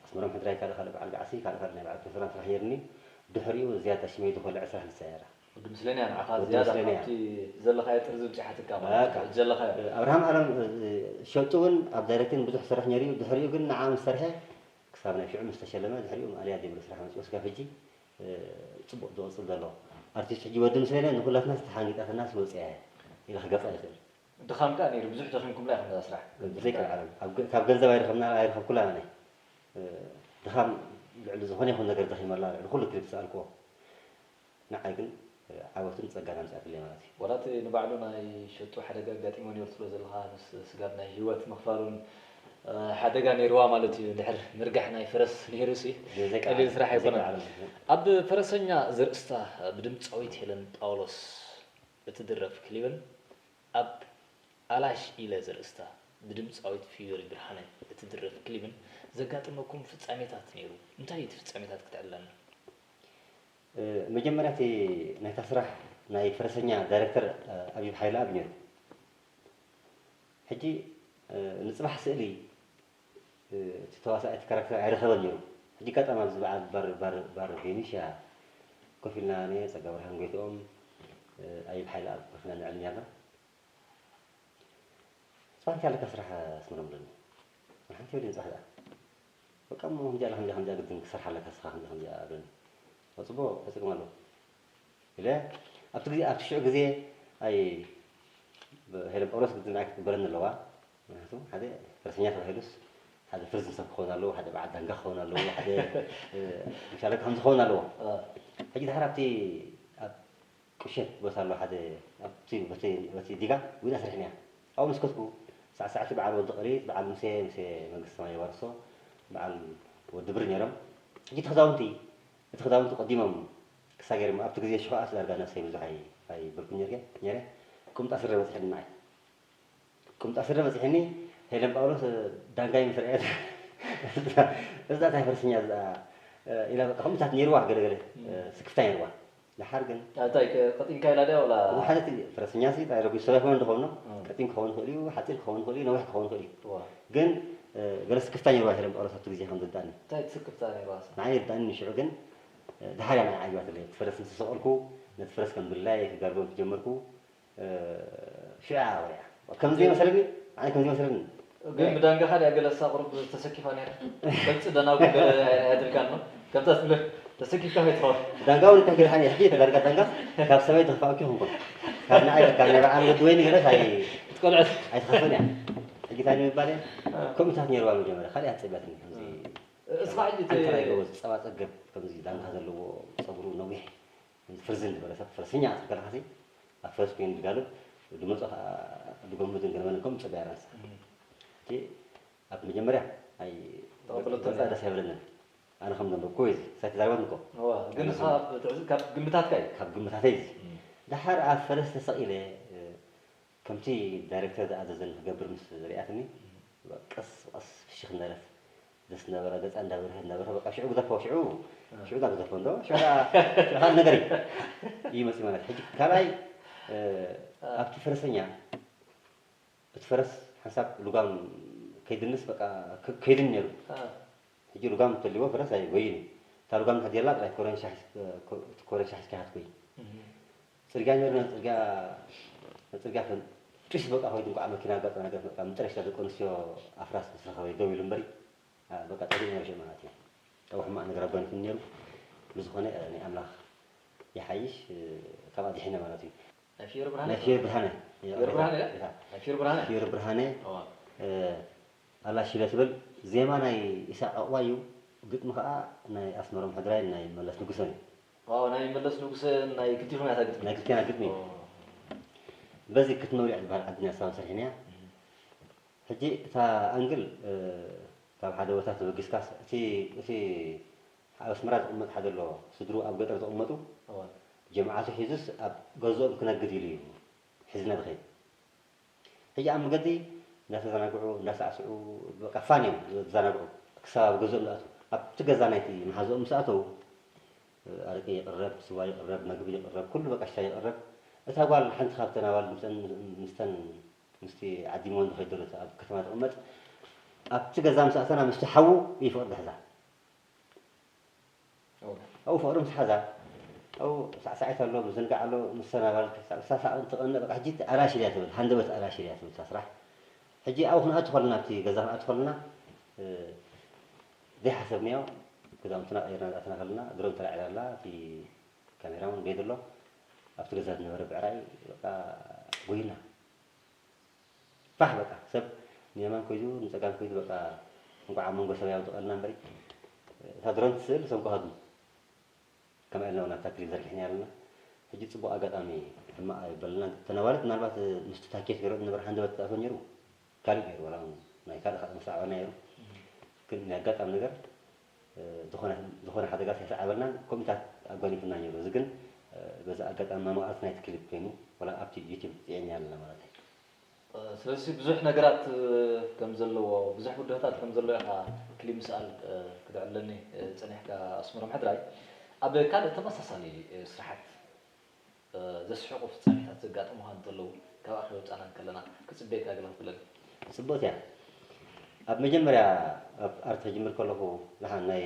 ኣስመሮም ሕድራይ ካልእ ካልእ በዓል ገዓሲ፣ ካልእ ካልእ ናይ በዓል ፕሮፌሰራን ስራሕ ነይሩኒ። ድሕሪኡ ዝያዳ ሽመይ ዝኮልዐ ስራሕ ንሳ እያ ነይራ። ወዲ ምስሌን እያ ንዓኻ ወዲ ዝያዳ ምስሌን እያ። ካብቲ ዘለኻዮ ጥርዚ ብፂሓትካ ማለት በቃ። እዩ። ዘለኻዮ ኣብርሃም ኣለም ሸጡ እውን ኣብ ዳይሬክቲንግ ብዙሕ ዝሰርሕ ነይሩ እዩ። ድሕሪኡ ግን ንዓ ምስ ሰርሐ ክሳብ ናይ ሽዑ ምስ ተሸለመ ድሕሪኡ ማእለያ ዘይብሉ ስራሕ መፂኡ ስጋብ ሕጂ ፅቡቕ ዝቕፅል ዘሎ ኣርቲስት ሕጂ ወዲ ምስሌነ ንኩላትና ዝተሓንጊጣትና ስወፅያ እያ ኢለ ክገልፃ ይኽእል። ድኻም ከኣ ነይሩ፣ ብዙሕ ደኺምኩምላ ኢኹም ነዛ ስራሕ። ብዘይካ ዓለም፣ ኣብ ገ-፣ ካብ ገንዘብ ኣይረኸብና፣ ኣይረኸብኩላ ኣነ። እ፣ ድኻም ልዕሊ ዝኾነ ይኹን ነገር ደኺመላ፣ ልዕሊ ኩሉ ክሊፕ ዝሰኣልክዎ። ንዓይ ግን፣ እ፣ ዓወትን ጸጋን ኣምጺኣትለይ ማለት እዩ። ዋላ እቲ ንባዕሉ ናይ ሸጡ ሓደጋ ኣጋጢሞ ነይሩ ትብሎ ዘለኻ፣ ምስ ስጋብ ናይ ህይወት ምኽፋሉን፣ እ፣ ሓደጋ ነይርዋ ማለት እዩ። እንድሕር ምርጋሕ ናይ ፈረስ ነይሩሲ፣ ብዘይካ ቀሊል ዓለም፣ ስራሕ ብዘይካ ኣይኮነን። ዓለም። ኣብ ፈረሰኛ ዘርእስታ ብድምጻዊት ሄለን ጳውሎስ እትድረፍ ክሊብን ኣብ ኣላሽ ኢለ ዘርእስታ ብድምጻዊት ፊዮሪ ብርሃነ እትድረፍ ክሊብን ዘጋጠመኩም ፍጻሜታት ነይሩ? እንታይ እዩ እቲ ፍጻሜታት ክትዕለና? መጀመርያ እቲ ናይታ ስራሕ ናይ ፈረሰኛ ዳይረክተር ኣቢብ ሓይለኣብ ነይሩ። ሕጂ ንጽባሕ ስእሊ እቲ ተዋሳኣይ እቲ ካራክተር ኣይረኸበን ነይሩ። ሕጂ ኣጋጣሚ ኣብዚ በዓል ባር ባር ባር ቬኒሽያ ኮፍ ኢልና ኣነ፣ ጸጋብርሃን ጎይትኦም፣ ኣቢብ ሓይለኣብ ኮፍ ኢልና ንዕልል ኔርና። ጽባሕ እንታይ ኣለካ ስራሕ ኣስመሮም ብለኒ። ሓንቲ ወዲ ንጽባሕ ደኣ። በቃ እሞ ከምዚኣ ከምዚኣ ከምዚኣ ግድን ክሰርሓ ኣለካ ንስኻ ከምዚኣ ከምዚኣ በለኒ። ጽቡቕ እንታይ ጸገም ኣለዎ ኢለ ኣብቲ ግዜ ኣብቲ ሽዑ ግዜ ኣይ ሄለን ጳውሎስ ግድን ንዓይ ክትቅበለኒ ኣለዋ። ምክንያቱ ሓደ ፈረሰኛ ተባሂሉስ ሓደ ፍርዝን ሰብ ክኸውን ኣለዎ፣ ሓደ በዓል ዳንጋ ክኸውን ኣለዎ፣ ሓደ ምሻለካ ከምዚ ክኸውን ኣለዎ። ሕጂ ድሓር ኣብቲ ኣብ ቁሸት ቦታ ኣሎ ሓደ ኣብቲ በቲ በቲ ዲጋ ዊና ስርሕን እያ ኣብኡ ምስ ከድኩ ሳዕሳዕቲ በዓል ወዲ ቅሪት በዓል ሙሴ ሙሴ መንግስቲ ሰማይ የዋርሶ በዓል ወዲ ብሪ ነይሮም ሕጂ እቲ ክዳውንቲ እቲ ክዳውንቲ ቀዲሞም ክሳገርም ኣብቲ ግዜ ሽኸኣስ ዳርጋ ነብሰይ ብዙሕ ኣይ ኣይበልኩ ነርገ ነረ ቁምጣ ስረ በፅሐኒ ንዓይ ቁምጣ ስረ በፂሐኒ ሄለን ጳውሎስ ዳንጋይ ምስ ረኣየት እዛ እንታይ ፈረሰኛ እዛ ኢላ በቃ ከምኡታት ነይርዋ ገለገለ ስክፍታ ነይርዋ ደሓር ግን እንታይ ቀጢንካ ኢላ ድያ ወላ ሓደ እቲ ፈረሰኛ ሲ ታይ ረጉ ሰበ ክመን ድኸውን ቀጢን ክኸውን ይኽእል እዩ ሓፂር ክኸውን ይኽእል እዩ ነዊሕ ክኸውን ይኽእል እዩ ግን ገለ ስክፍታ ነይርዋ ሄለን ጳውሎስ ኣብቲ ግዜ ከም ዘዳኒ እንታይ ስክፍታ ነይርዋ ንዓይ የዳኒ ንሽዑ ግን ደሓር እያ ናይ ዓጊባትለይ እቲ ፈረስ ምስ ተሰቐልኩ ነቲ ፈረስ ከም ብላይ ክጋልቦ ምስ ጀመርኩ ሽዓ ወርያ ከም ዘይመሰለኒ ኣነ ከም ዘይመሰለኒ ግን ብዳንጋኻ ድያ ገለ እሳ ቁሩብ ተሰኪፋ ነይራ ቅርጺ ደናጉ ገለ ኣያትልካ ኣሎ ከምታ ትብለ ተሰኪፍካ ከይትኸውን ዳንጋ እውን እንታይ ገድሓኒ ሕጂ ተዳርጋ ዳንጋ ካብ ሰማይ ተኽፋእኪ ይኹንኩም ካብ ንዓይ ካብ ናይ በዓል ወዲ ወይኒ ገለስ ኣይ ክትቆልዐት ኣይትኸፍን እያ። ሕጂ እንታይ ንምባል እየ? ከምኡታት ነይርዋ መጀመርያ ካልእ እያ ትጸብያትኒ ከምዚ እስኻ ሕጂ እቲ ዓንተራ ይገበዝ ጸባ ጸገብ ከምዚ ዳንጋ ዘለዎ ጸጉሩ ነዊሕ ከምዚ ፍርዝን ዝበለ ሰብ ፈረሰኛ ክትብል ከለኻሲ ኣብ ፈረስ ኮይኑ ዝጋልብ ድመጾ ከዓ ድጎምዝን ገለመለን ከምኡ ጸብያ እያ ንሳ። እቲ ኣብ መጀመርያ ኣይ ተቐበለቶ ገጻ ነይራ። ደስ ኣይበለንን። ኣነ ከም ዘንበብኩ እዚ ሳይ ተዛረበትኒ እኮ እዋ፣ ግን ንስኻ ትዕዝ ካብ ግምታትካ እዩ ካብ ግምታተይ እዚ ደሓር ኣብ ፈረስ ተሰቒለ እ፣ ከምቲ ዳይሬክተር ዝኣዘዘኒ ክገብር ምስ ሪኣትኒ ቀስ ብቐስ ፍሽኽ እንዳለት ደስ እንዳበላ ገጻ እንዳበርሀ እንዳበርሀ በቃ ሽዑ ግደፎ ሽዑ ሽዑ ዳ ግደፎ እንዶ ሽዑ ዳ ሽዑ ካልእ ነገር እዩ እዩ መፅእ ማለት ሕጂ ካልኣይ እ፣ ኣብቲ ፈረሰኛ እቲ ፈረስ ሓንሳብ ልጓም ከይድንስ በቃ ከ- ከይድን ነይሩ ሕጂ ልጓም እንተልዎ ፈረስ ኣይጎይን እዩ እታ ልጓም እንድሕር የላ ጥራይ ኮረንሻ ሒዝ- ኮ- እቲ ኮረንሻ ሒዝካ ኢኻ ትጎይ ፅርግያ ነርና ፅርግያ ፅርግያ ፈንጢስ በቃ ኮይዱ እንኳዕ መኪና ኣጋጠመ ገፍ በቃ ምጥረሽታ ደቂ ኣንስትዮ ኣፍራስ ምስ ረኸበ ደው ኢሉ እምበሪ በቃ ጠፊኡ ነርሽ ማለት እዩ ጠቡ ሕማቕ ነገር ኣጓኒፍኒ ነይሩ ብዝኾነ ናይ ኣምላኽ ይሓይሽ ካብኣ ድሒነ ማለት እዩ ናይ ፍዮሪ ብርሃነ ናይ ፍዮሪ ብርሃነ ፍዮሪ ብርሃነ እታ ናይ ፍዮሪ ብርሃነ ፍዮሪ ብርሃነ እዋ ኣላ ሽለ ትብል ዜማ ናይ ኢሳቅ ዕቁባ እዩ ግጥሚ ከዓ ናይ ኣስመሮም ሕድራይ ናይ መለስ ንጉሰን እዩ ዋው ናይ መለስ ንጉሰ ናይ ክልቲኹም እያ እታ ግጥሚ ናይ ክልቴና ግጥሚ እዩ ኦ። በዚ ክትመውሊዕ ዝበሃል ዓድና ሳብ ሰሪሕናያ ሕጂ እታ ኣንግል እ፣ ካብ ሓደ ቦታ ተበጊስካስ እቲ እቲ ኣብ ኣስመራ ዝቕመጥ ሓደ ኣሎ ስድሩ ኣብ ገጠር ዝቕመጡ እዋ ጀምዓቱ ሒዙስ ኣብ ገዝኦም ክነግድ ኢሉ እዩ ሒዝና ዝኸይድ ሕጂ ኣብ መገዲ እንዳተዘናግዑ እንዳሳዕስዑ በቃ ፋን እዮም ዝዘናግዑ ክሳብ ኣብ ገዝኦም ዝኣትዉ ኣብቲ ገዛ ናይቲ መሓዝኦም ምስ ኣተዉ ኣረቂ ይቕረብ ስዋ ይቕረብ መግቢ ይቕረብ ኩሉ በቃ ሽሻይ ይቕረብ እታ ጓል ሓንቲ ካብተን ኣባል ምስተን ምስተን ምስቲ ዓዲምወን ዝኸይድ ዘሎ ኣብ ከተማ ትቕመጥ ኣብቲ ገዛ ምስ ኣተና ምስቲ ሓዉ ይፍቕድ ሕዛ ኣብኡ ፍቕሪ ምስ ሓዛ ኣብኡ ሳዕሳዒት ኣሎ ምዝንጋዕ ኣሎ ምሰናባል ሳሳቕ እንትቐንእ በቃ ሕጂ ኣራሽል እያ ትብል ሃንደበት ኣራሽል እያ ትብል እታ ስራሕ ሕጂ ኣብኡ ክንኣቱ ከለና ኣብቲ ገዛ ክንኣቱ ከለና ዘይሓሰብናዮ ክዳውንትና ቀይርና ዝኣተና ከለና ድሮን ተላዒላ ኣላ እቲ ካሜራ እውን ቤት ኣሎ ኣብቲ ገዛ ዝነበረ ብዕራይ በቃ ጎይና ፋሕ በቃ ሰብ ንየማን ኮይዱ ንፀጋም ኮይዱ በቃ እንኳዕ ኣብ መንጎ ሰብ ያውድቐልና እምበሪ እታ ድሮን ትስእል ሰንኮ ሃድሙ ከመ ኢልና እውን ኣብታ ክሊፕ ዘርጊሕና ኣለና ሕጂ ፅቡቕ ኣጋጣሚ ሕማቕ ኣይበልና ተነዋለት ምናልባት ምስቲ ታኬት ገይሮ ዝነበረ ሃንደበት ተኣቶ ነይሩ ካሊእ ነይሩ ዋላ እውን ናይ ካልእ ካልእ መሳዕበና ነይሩ ግን ናይ ኣጋጣሚ ነገር ዝኾነ ዝኾነ ሓደጋ ሳይሰዓበልናን ከምኡታት ኣጓኒፍና ነይሩ እዚ ግን በዚ ኣጋጣሚ መማቕርቲ ናይቲ ክሊፕ ኮይኑ ዋላ ኣብቲ ዩቲብ ፅዒንያ ኣለና ማለት እዩ ስለዚ ብዙሕ ነገራት ከም ዘለዎ ብዙሕ ብድሆታት ከም ዘለዎ ኢኻ ክሊፕ ምስኣል ክድዕለኒ ፀኒሕካ ኣስመሮም ሕድራይ ኣብ ካልእ ተመሳሳሊ ስራሓት ዘስሕቑ ፍፃሜታት ዘጋጥሙኻ እንተለዉ ካብ ኣኼባ ውፃና እንከለና ክፅበየካ ገለ ክትብለኒ ፅቡቅ እያ ኣብ መጀመርያ ኣብ ኣርት ክጅምር ከለኹ ዝሓን ናይ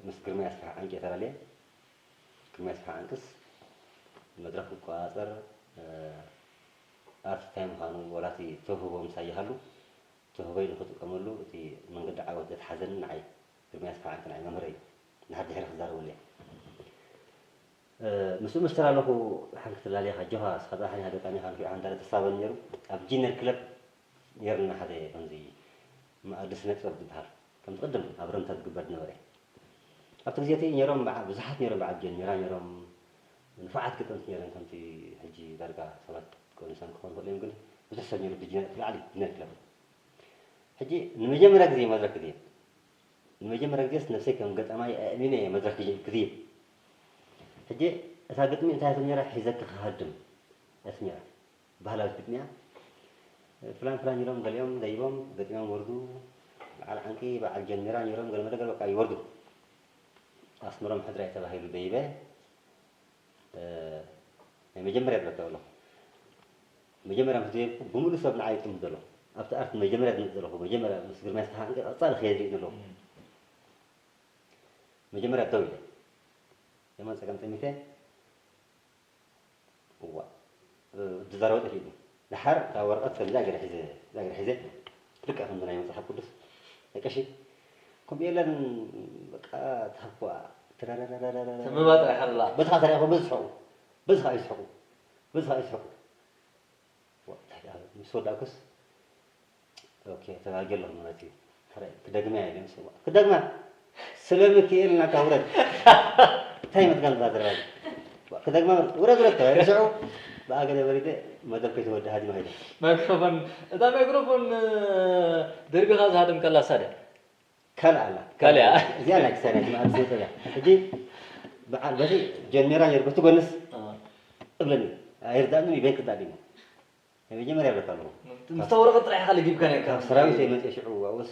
ምስ ግርማይ ኣስፍሓ ዓንቂ ተላለየ ግርማይ ኣስፍሓ ዓንቅስ መድረኽ ክቆፃፀር ኣርት እንታይ ምዃኑ ወላ እቲ ተውህቦ ምሳይ ይሃሉ ተውህቦይ ንክጥቀመሉ እቲ መንገዲ ዓወት ዘትሓዘኒ ንዓይ ግርማይ ኣስፍሓ ዓንቂ ንዓይ መምህረይ እዩ ንሓር ድሕሪ ክዛረበሉ እየ ምስኡ ምስ ተላለኹ ሓንቲ ክትላለኻ ጆኻ ስኻ ጥራሕ ኒኻ ገጣሚ ኢኻ ንፊዑ ሓንታ ተሳበኒ ነይሩ ኣብ ጂነር ክለብ ነይርና ሓደ ከምዚ መኣዲ ስነ ጥበብ ዝበሃል ከምቲ ቅድም ኣብ ረምታ ዝግበር ዝነበረ ኣብቲ ግዜ እቲ ነይሮም ብዙሓት ነይሮም በዓል ጀሚራ ነይሮም ንፉዓት ገጠምቲ ነይሮም ከምቲ ሕጂ ዳርጋ ሰባት ቀኒሶም ክኾኑ ይኽእሉ እዮም ግን ብዙሕ ሰብ ነይሩ ብላዕሊ ጂነር ክለብ ሕጂ ንመጀመርያ ግዜ መድረክ ግዜ ንመጀመርያ ግዜስ ነብሰይ ከም ገጣማይ ኣእሚነ እየ መድረክ ክድይብ ሕጂ እታ ግጥሚ እንታይ ትም ነራ ሒዘኪ ክሃድም እያ ትም ነራ ባህላዊት ግጥሚ እያ ፍላን ፍላን ኢሎም ገሊኦም ደይቦም ገጢሞም ወርዱ በዓል ዓንቂ በዓል ጀንሜራ ነይሮም ገለ መደገር በቃ ይወርዱ ኣስመሮም ሕድራይ ተባሂሉ ደይበ ናይ መጀመርያ ዝረከብ ኣለኹ መጀመርያ ምስ ጀመርኩ ብምሉእ ሰብ ንዓይ ይጥምት ዘሎ ኣብቲ ኣርት መጀመርያ ዝመፅእ ዘለኹ መጀመርያ ምስ ግርማይ ስፍሓ ዕንቂ ቀፃሊ ከየ ዝርኢ ዘለኹ መጀመርያ ደው ኢለ የማን ፀገም ጠሚተ እዋ ዝዛረበ ጠፊእኒ ድሓር እታ ወረቐት ከምዛ ገለ ሒዘ እዛ ገለ ሒዘ ልክዕ ከምዚ ናይ መፅሓፍ ቅዱስ ደቀሺ ከምኡ የለን በቃ ተሃብኩዋ ተረረረረረ ተመባጥዕ ሓላ በዚ ከዓ ተሪእኹም በዚ ስሕቁ በዚ ከዓ ይስሕቁ ብዝኻ ይስሕቁ። ዋ፣ እንታይ ደኣ ምስ ወዳእኩስ፣ ኦኬ፣ ተጋግየ ኣለኹ ማለት እዩ። ሕራይ፣ ክደግማ እየ ኢለ ምስ፣ ክደግማ? ስለ ሚካኤል ናካ ውረድ። እንታይ መትጋል እዛ ዘረባ እዚ? ዋ፣ ክደግማ? ውረድ፣ ውረድ ተባሂለ። ሽዑ ብኣገለ በሪደ መደብ ከይተወድእ ሃዲመ ከይደ። ማይክሮፎን፣ እታ ማይክሮፎን፣ እ፣ ደርቢኻ ዝሃደምካላ እሳ ድያ? ካልእ ኣላ። ካልእ እያ። እዚኣ ናይ ክሳይ ናይቲ መኣዲ ስነ ጥበብ እያ። ሕጂ በዓል በቲ ጀሚራ ነይሩ፣ በቲ ጎንስ እ። እብለኒ። ኣይርዳእንን እዩ፣ በይን ክዳእ ድዩ? ናይ መጀመርያ ይብለካ ኣለኹ። ምስታ ወረቐት ጥራሕ ኢኻ ለጊብካ ነይርካ። ካብ ሰራዊት እየ መፅየ ሽዑ፣ ኣብኡስ፣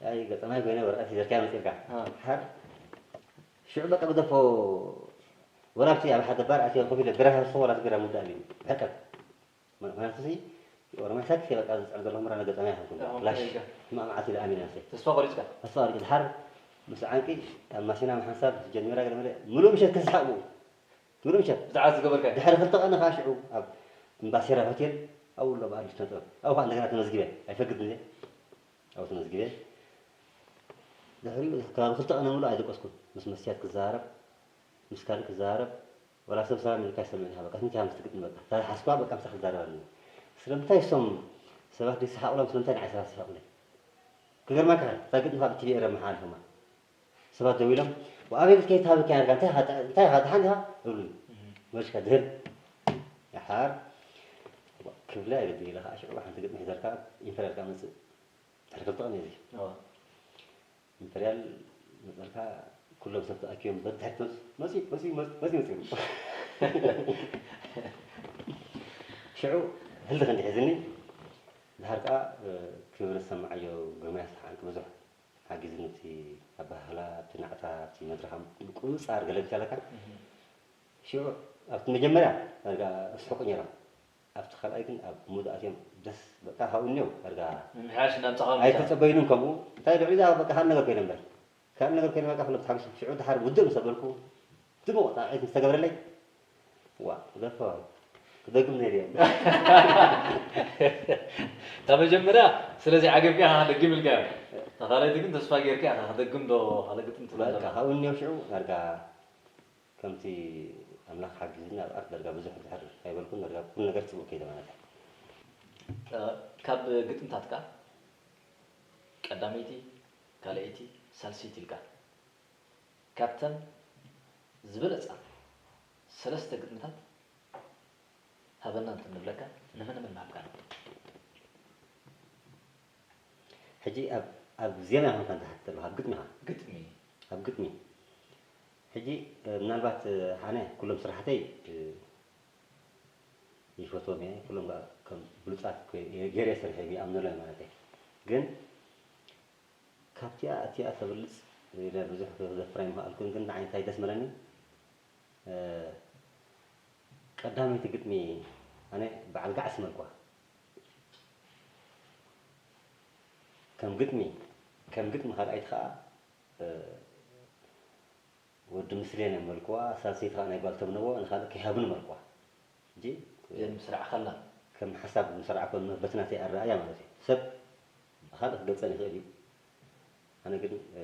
ኣይ፣ ገጠማይ ኮይነ ወረቐት ሒዘልካ መፂእልካ። እ። ሓር፣ ሽዑ በቃ ግደፎ፣ ወላ ኣብቲ ኣብ ሓደ ባር ኣትየ ኮፍ ኢለ ቢራ ሃስኹ፣ ወላ እቲ ቢራ ምውዳእ ኢሉኒ። ሕቀት። ምኽንያቱ ሲ፣ ኦሮማይ ሳክስ እየ በቃ ዝፅዕር ዘለኹ፣ ምራ ገጠማይ ኣይኮንኩን። ኣዎ፣ ክላሽ ከይድካ። ሕማቕ መዓት ኢለ ኣሚነ ኣንሰይ። ተስፋ ቆሪፅካ? ተስፋ ቆሪፀ። ድሓር ምስ ዓንቂ ኣብ ማሲና ሓንሳብ ጀሚራ ገለ መለ፣ ምሉእ ምሸት ክስሓቕ ብኡ። ምሉእ ምሸት። ብዛዕባ ዝገበርካዮ? ድሕሪ ክልተ ቀን ኸዓ ሽዑ ኣብ እምባሲራ ሆቴል ኣብኡ ኣሎ በዓል ልጅ ስነ ጥበብ። ኣብኡ ኸዓ እንደገና ተመዝጊበ። ኣይፈግድን እየ። ኣብኡ ተመዝጊበ። ድሕሪኡ ከባቢ ክልተ ቀን ምሉእ ኣይደቀስኩን። ምስ መስትያት ክዘራረብ፣ ምስ ካልእ ክዘራረብ፣ ወላ ሰብ ሰላም ኢልካ ኣይሰምዕን ኢኻ። በቃ፣ እንታይ ምስ ትግጥም በቃ። እታ ዝሓዝኳ በቃ፣ ምሳኻ ክዛረብ ኣለኒ። ስለምንታይ እሶም ሰባት ዘይሰሓቑሎም፣ ስለምንታይ ንዓይ ሰባት ይስሓቑለይ? ክገርመካ፣ እታ ግጥሚ ካብ ቲቪ ኤረ መሓላልፎማ። ሰባት ደዊሎም፣ "ወኣበይ ከይትሃበካ ኔርካ? እንታይ ኢኻ፣ እንታይ ኢኻ፣ ደሓን ዲኻ?" ይብሉኒ። እህ። መሽካ ድህር። ደሓር ክብለ ኣይግድን ኢለ ኸዓ ሽዑ ሓንቲ ግጥሚ ሒዘልካ፣ ኢምፔርያል ከኣ መጽእ። ድሕሪ ክልተ ቀን እዩ እዚ። እዋ። ኢምፔርያል መጸልካ፣ ኩሎም ሰብ ተኣኪቦም በድሕሪት መጹ። መጺኡ፣ መጺኡ፣ መጺኡ፣ መጺኡ፣ መጺኡ። ሽዑ ህልኽ እንዲ ሒዝኒ፣ ድሓር ከኣ፣ እ፣ ክብረት ሰማዓዮ ግርማይ ኣስሓ ዓንቂ ብዙሕ ሓጊዝኒ፣ ኣብቲ ኣበሃህላ፣ ኣብቲ ናዕታ፣ ኣብቲ መድረኽ ምቁጽጻር ገለ ብቻለካ። እህ። ሽዑ ኣብቲ መጀመርያ ዳርጋ እስሕቁ ነይሮም። ኣብቲ ካልኣይ ግን ኣብ ሙድ ኣትዮም ደስ በቃ ካብኡ እኒኦ ዳርጋ ምምሕያሽ እናምጻኻ ምምጻኻ። ኣይተጸበዩንን ከምኡ። እንታይ ልዕሊ እዛ በቃ ካልእ ነገር ኮይነ እምበር። ካልእ ነገር ኮይነ በቃ ኩሎም ተሓጒሶም። ሽዑ ድሓር ውድእ ምስ ኣበልኩ ድሙቕ ጣቕዒት ምስ ተገብረለይ፣ ዋ፣ ዘፈ ክደግም ነይሩ እየ። እታ መጀመርያ ስለዚ ዓገብካ ኢኻ ክደግም ኢልካዮ። እታ ካልኣይቲ ግን ተስፋ ጌርካ ኢኻ ክደግም ዶ ካልእ ግጥም ትብላ በቃ ዘለኻ። ካብኡ እኒኦ ሽዑ ዳርጋ ከምቲ ኣምላኽ ሓጊዝኒ ኣብ ኣርት ዳርጋ ብዙሕ ድሕር ኣይበልኩን፣ ዳርጋ ኩሉ ነገር ጽቡቕ ከይደ ማለት እዩ። እ፣ ካብ ግጥምታትካ ቀዳመይቲ፣ ካልኣይቲ፣ ሳልሰይቲ ኢልካ ካብተን ዝበለጻ ሰለስተ ግጥምታት ሃበና እንተንብለካ፣ ንመን መን ምሃብካና? ሕጂ ኣብ፣ ኣብ ዜማ ኢኻ እንተ ትሓትት ዘለኻ፣ ኣብ ግጥሚ ኢኻ? ግጥሚ። ኣብ ግጥሚ። ሕጂ፣ እ፣ ምናልባት፣ እ፣ ኣነ ኩሎም ስራሕተይ፣ እ፣ ይፈትዎም እየ። ኩሎም ከኣ ከም ብሉጻት ኮይ-፣ ገይረ ሰሪሐ ይኣምነሎም ማለት እየ። ግን ካብቲኣ እቲኣ ተብልጽ ኢለ ብዙሕ ክዘፍር ኣይምኽኣልኩን፣ ግን ንዓይ እንታይ ደስ መለኒ፣ እ፣ ቀዳመይቲ ግጥሚ ኣነ በዓል ጋዕሲ መልክዋ። ከም ግጥሚ፣ ከም ግጥሚ ካልኣይቲ ከኣ፣ እ፣ ወዲ ምስሌነ መልክዋ፣ ሳልሰይቲ ከኣ ናይ ጓል ተምነዎ፣ ንኻልእ ከይሃብኒ መልክዋ። ሕጂ፣ እ፣ የን ምስራዕ ኸላ። ከም ሓሳብ ምስራዕ ኮን በቲ ናተይ ኣረኣእያ ማለት እዩ። ሰብ ብኻልእ ክገልጸን ይኽእል እዩ። ኣነ ግን፣ እ፣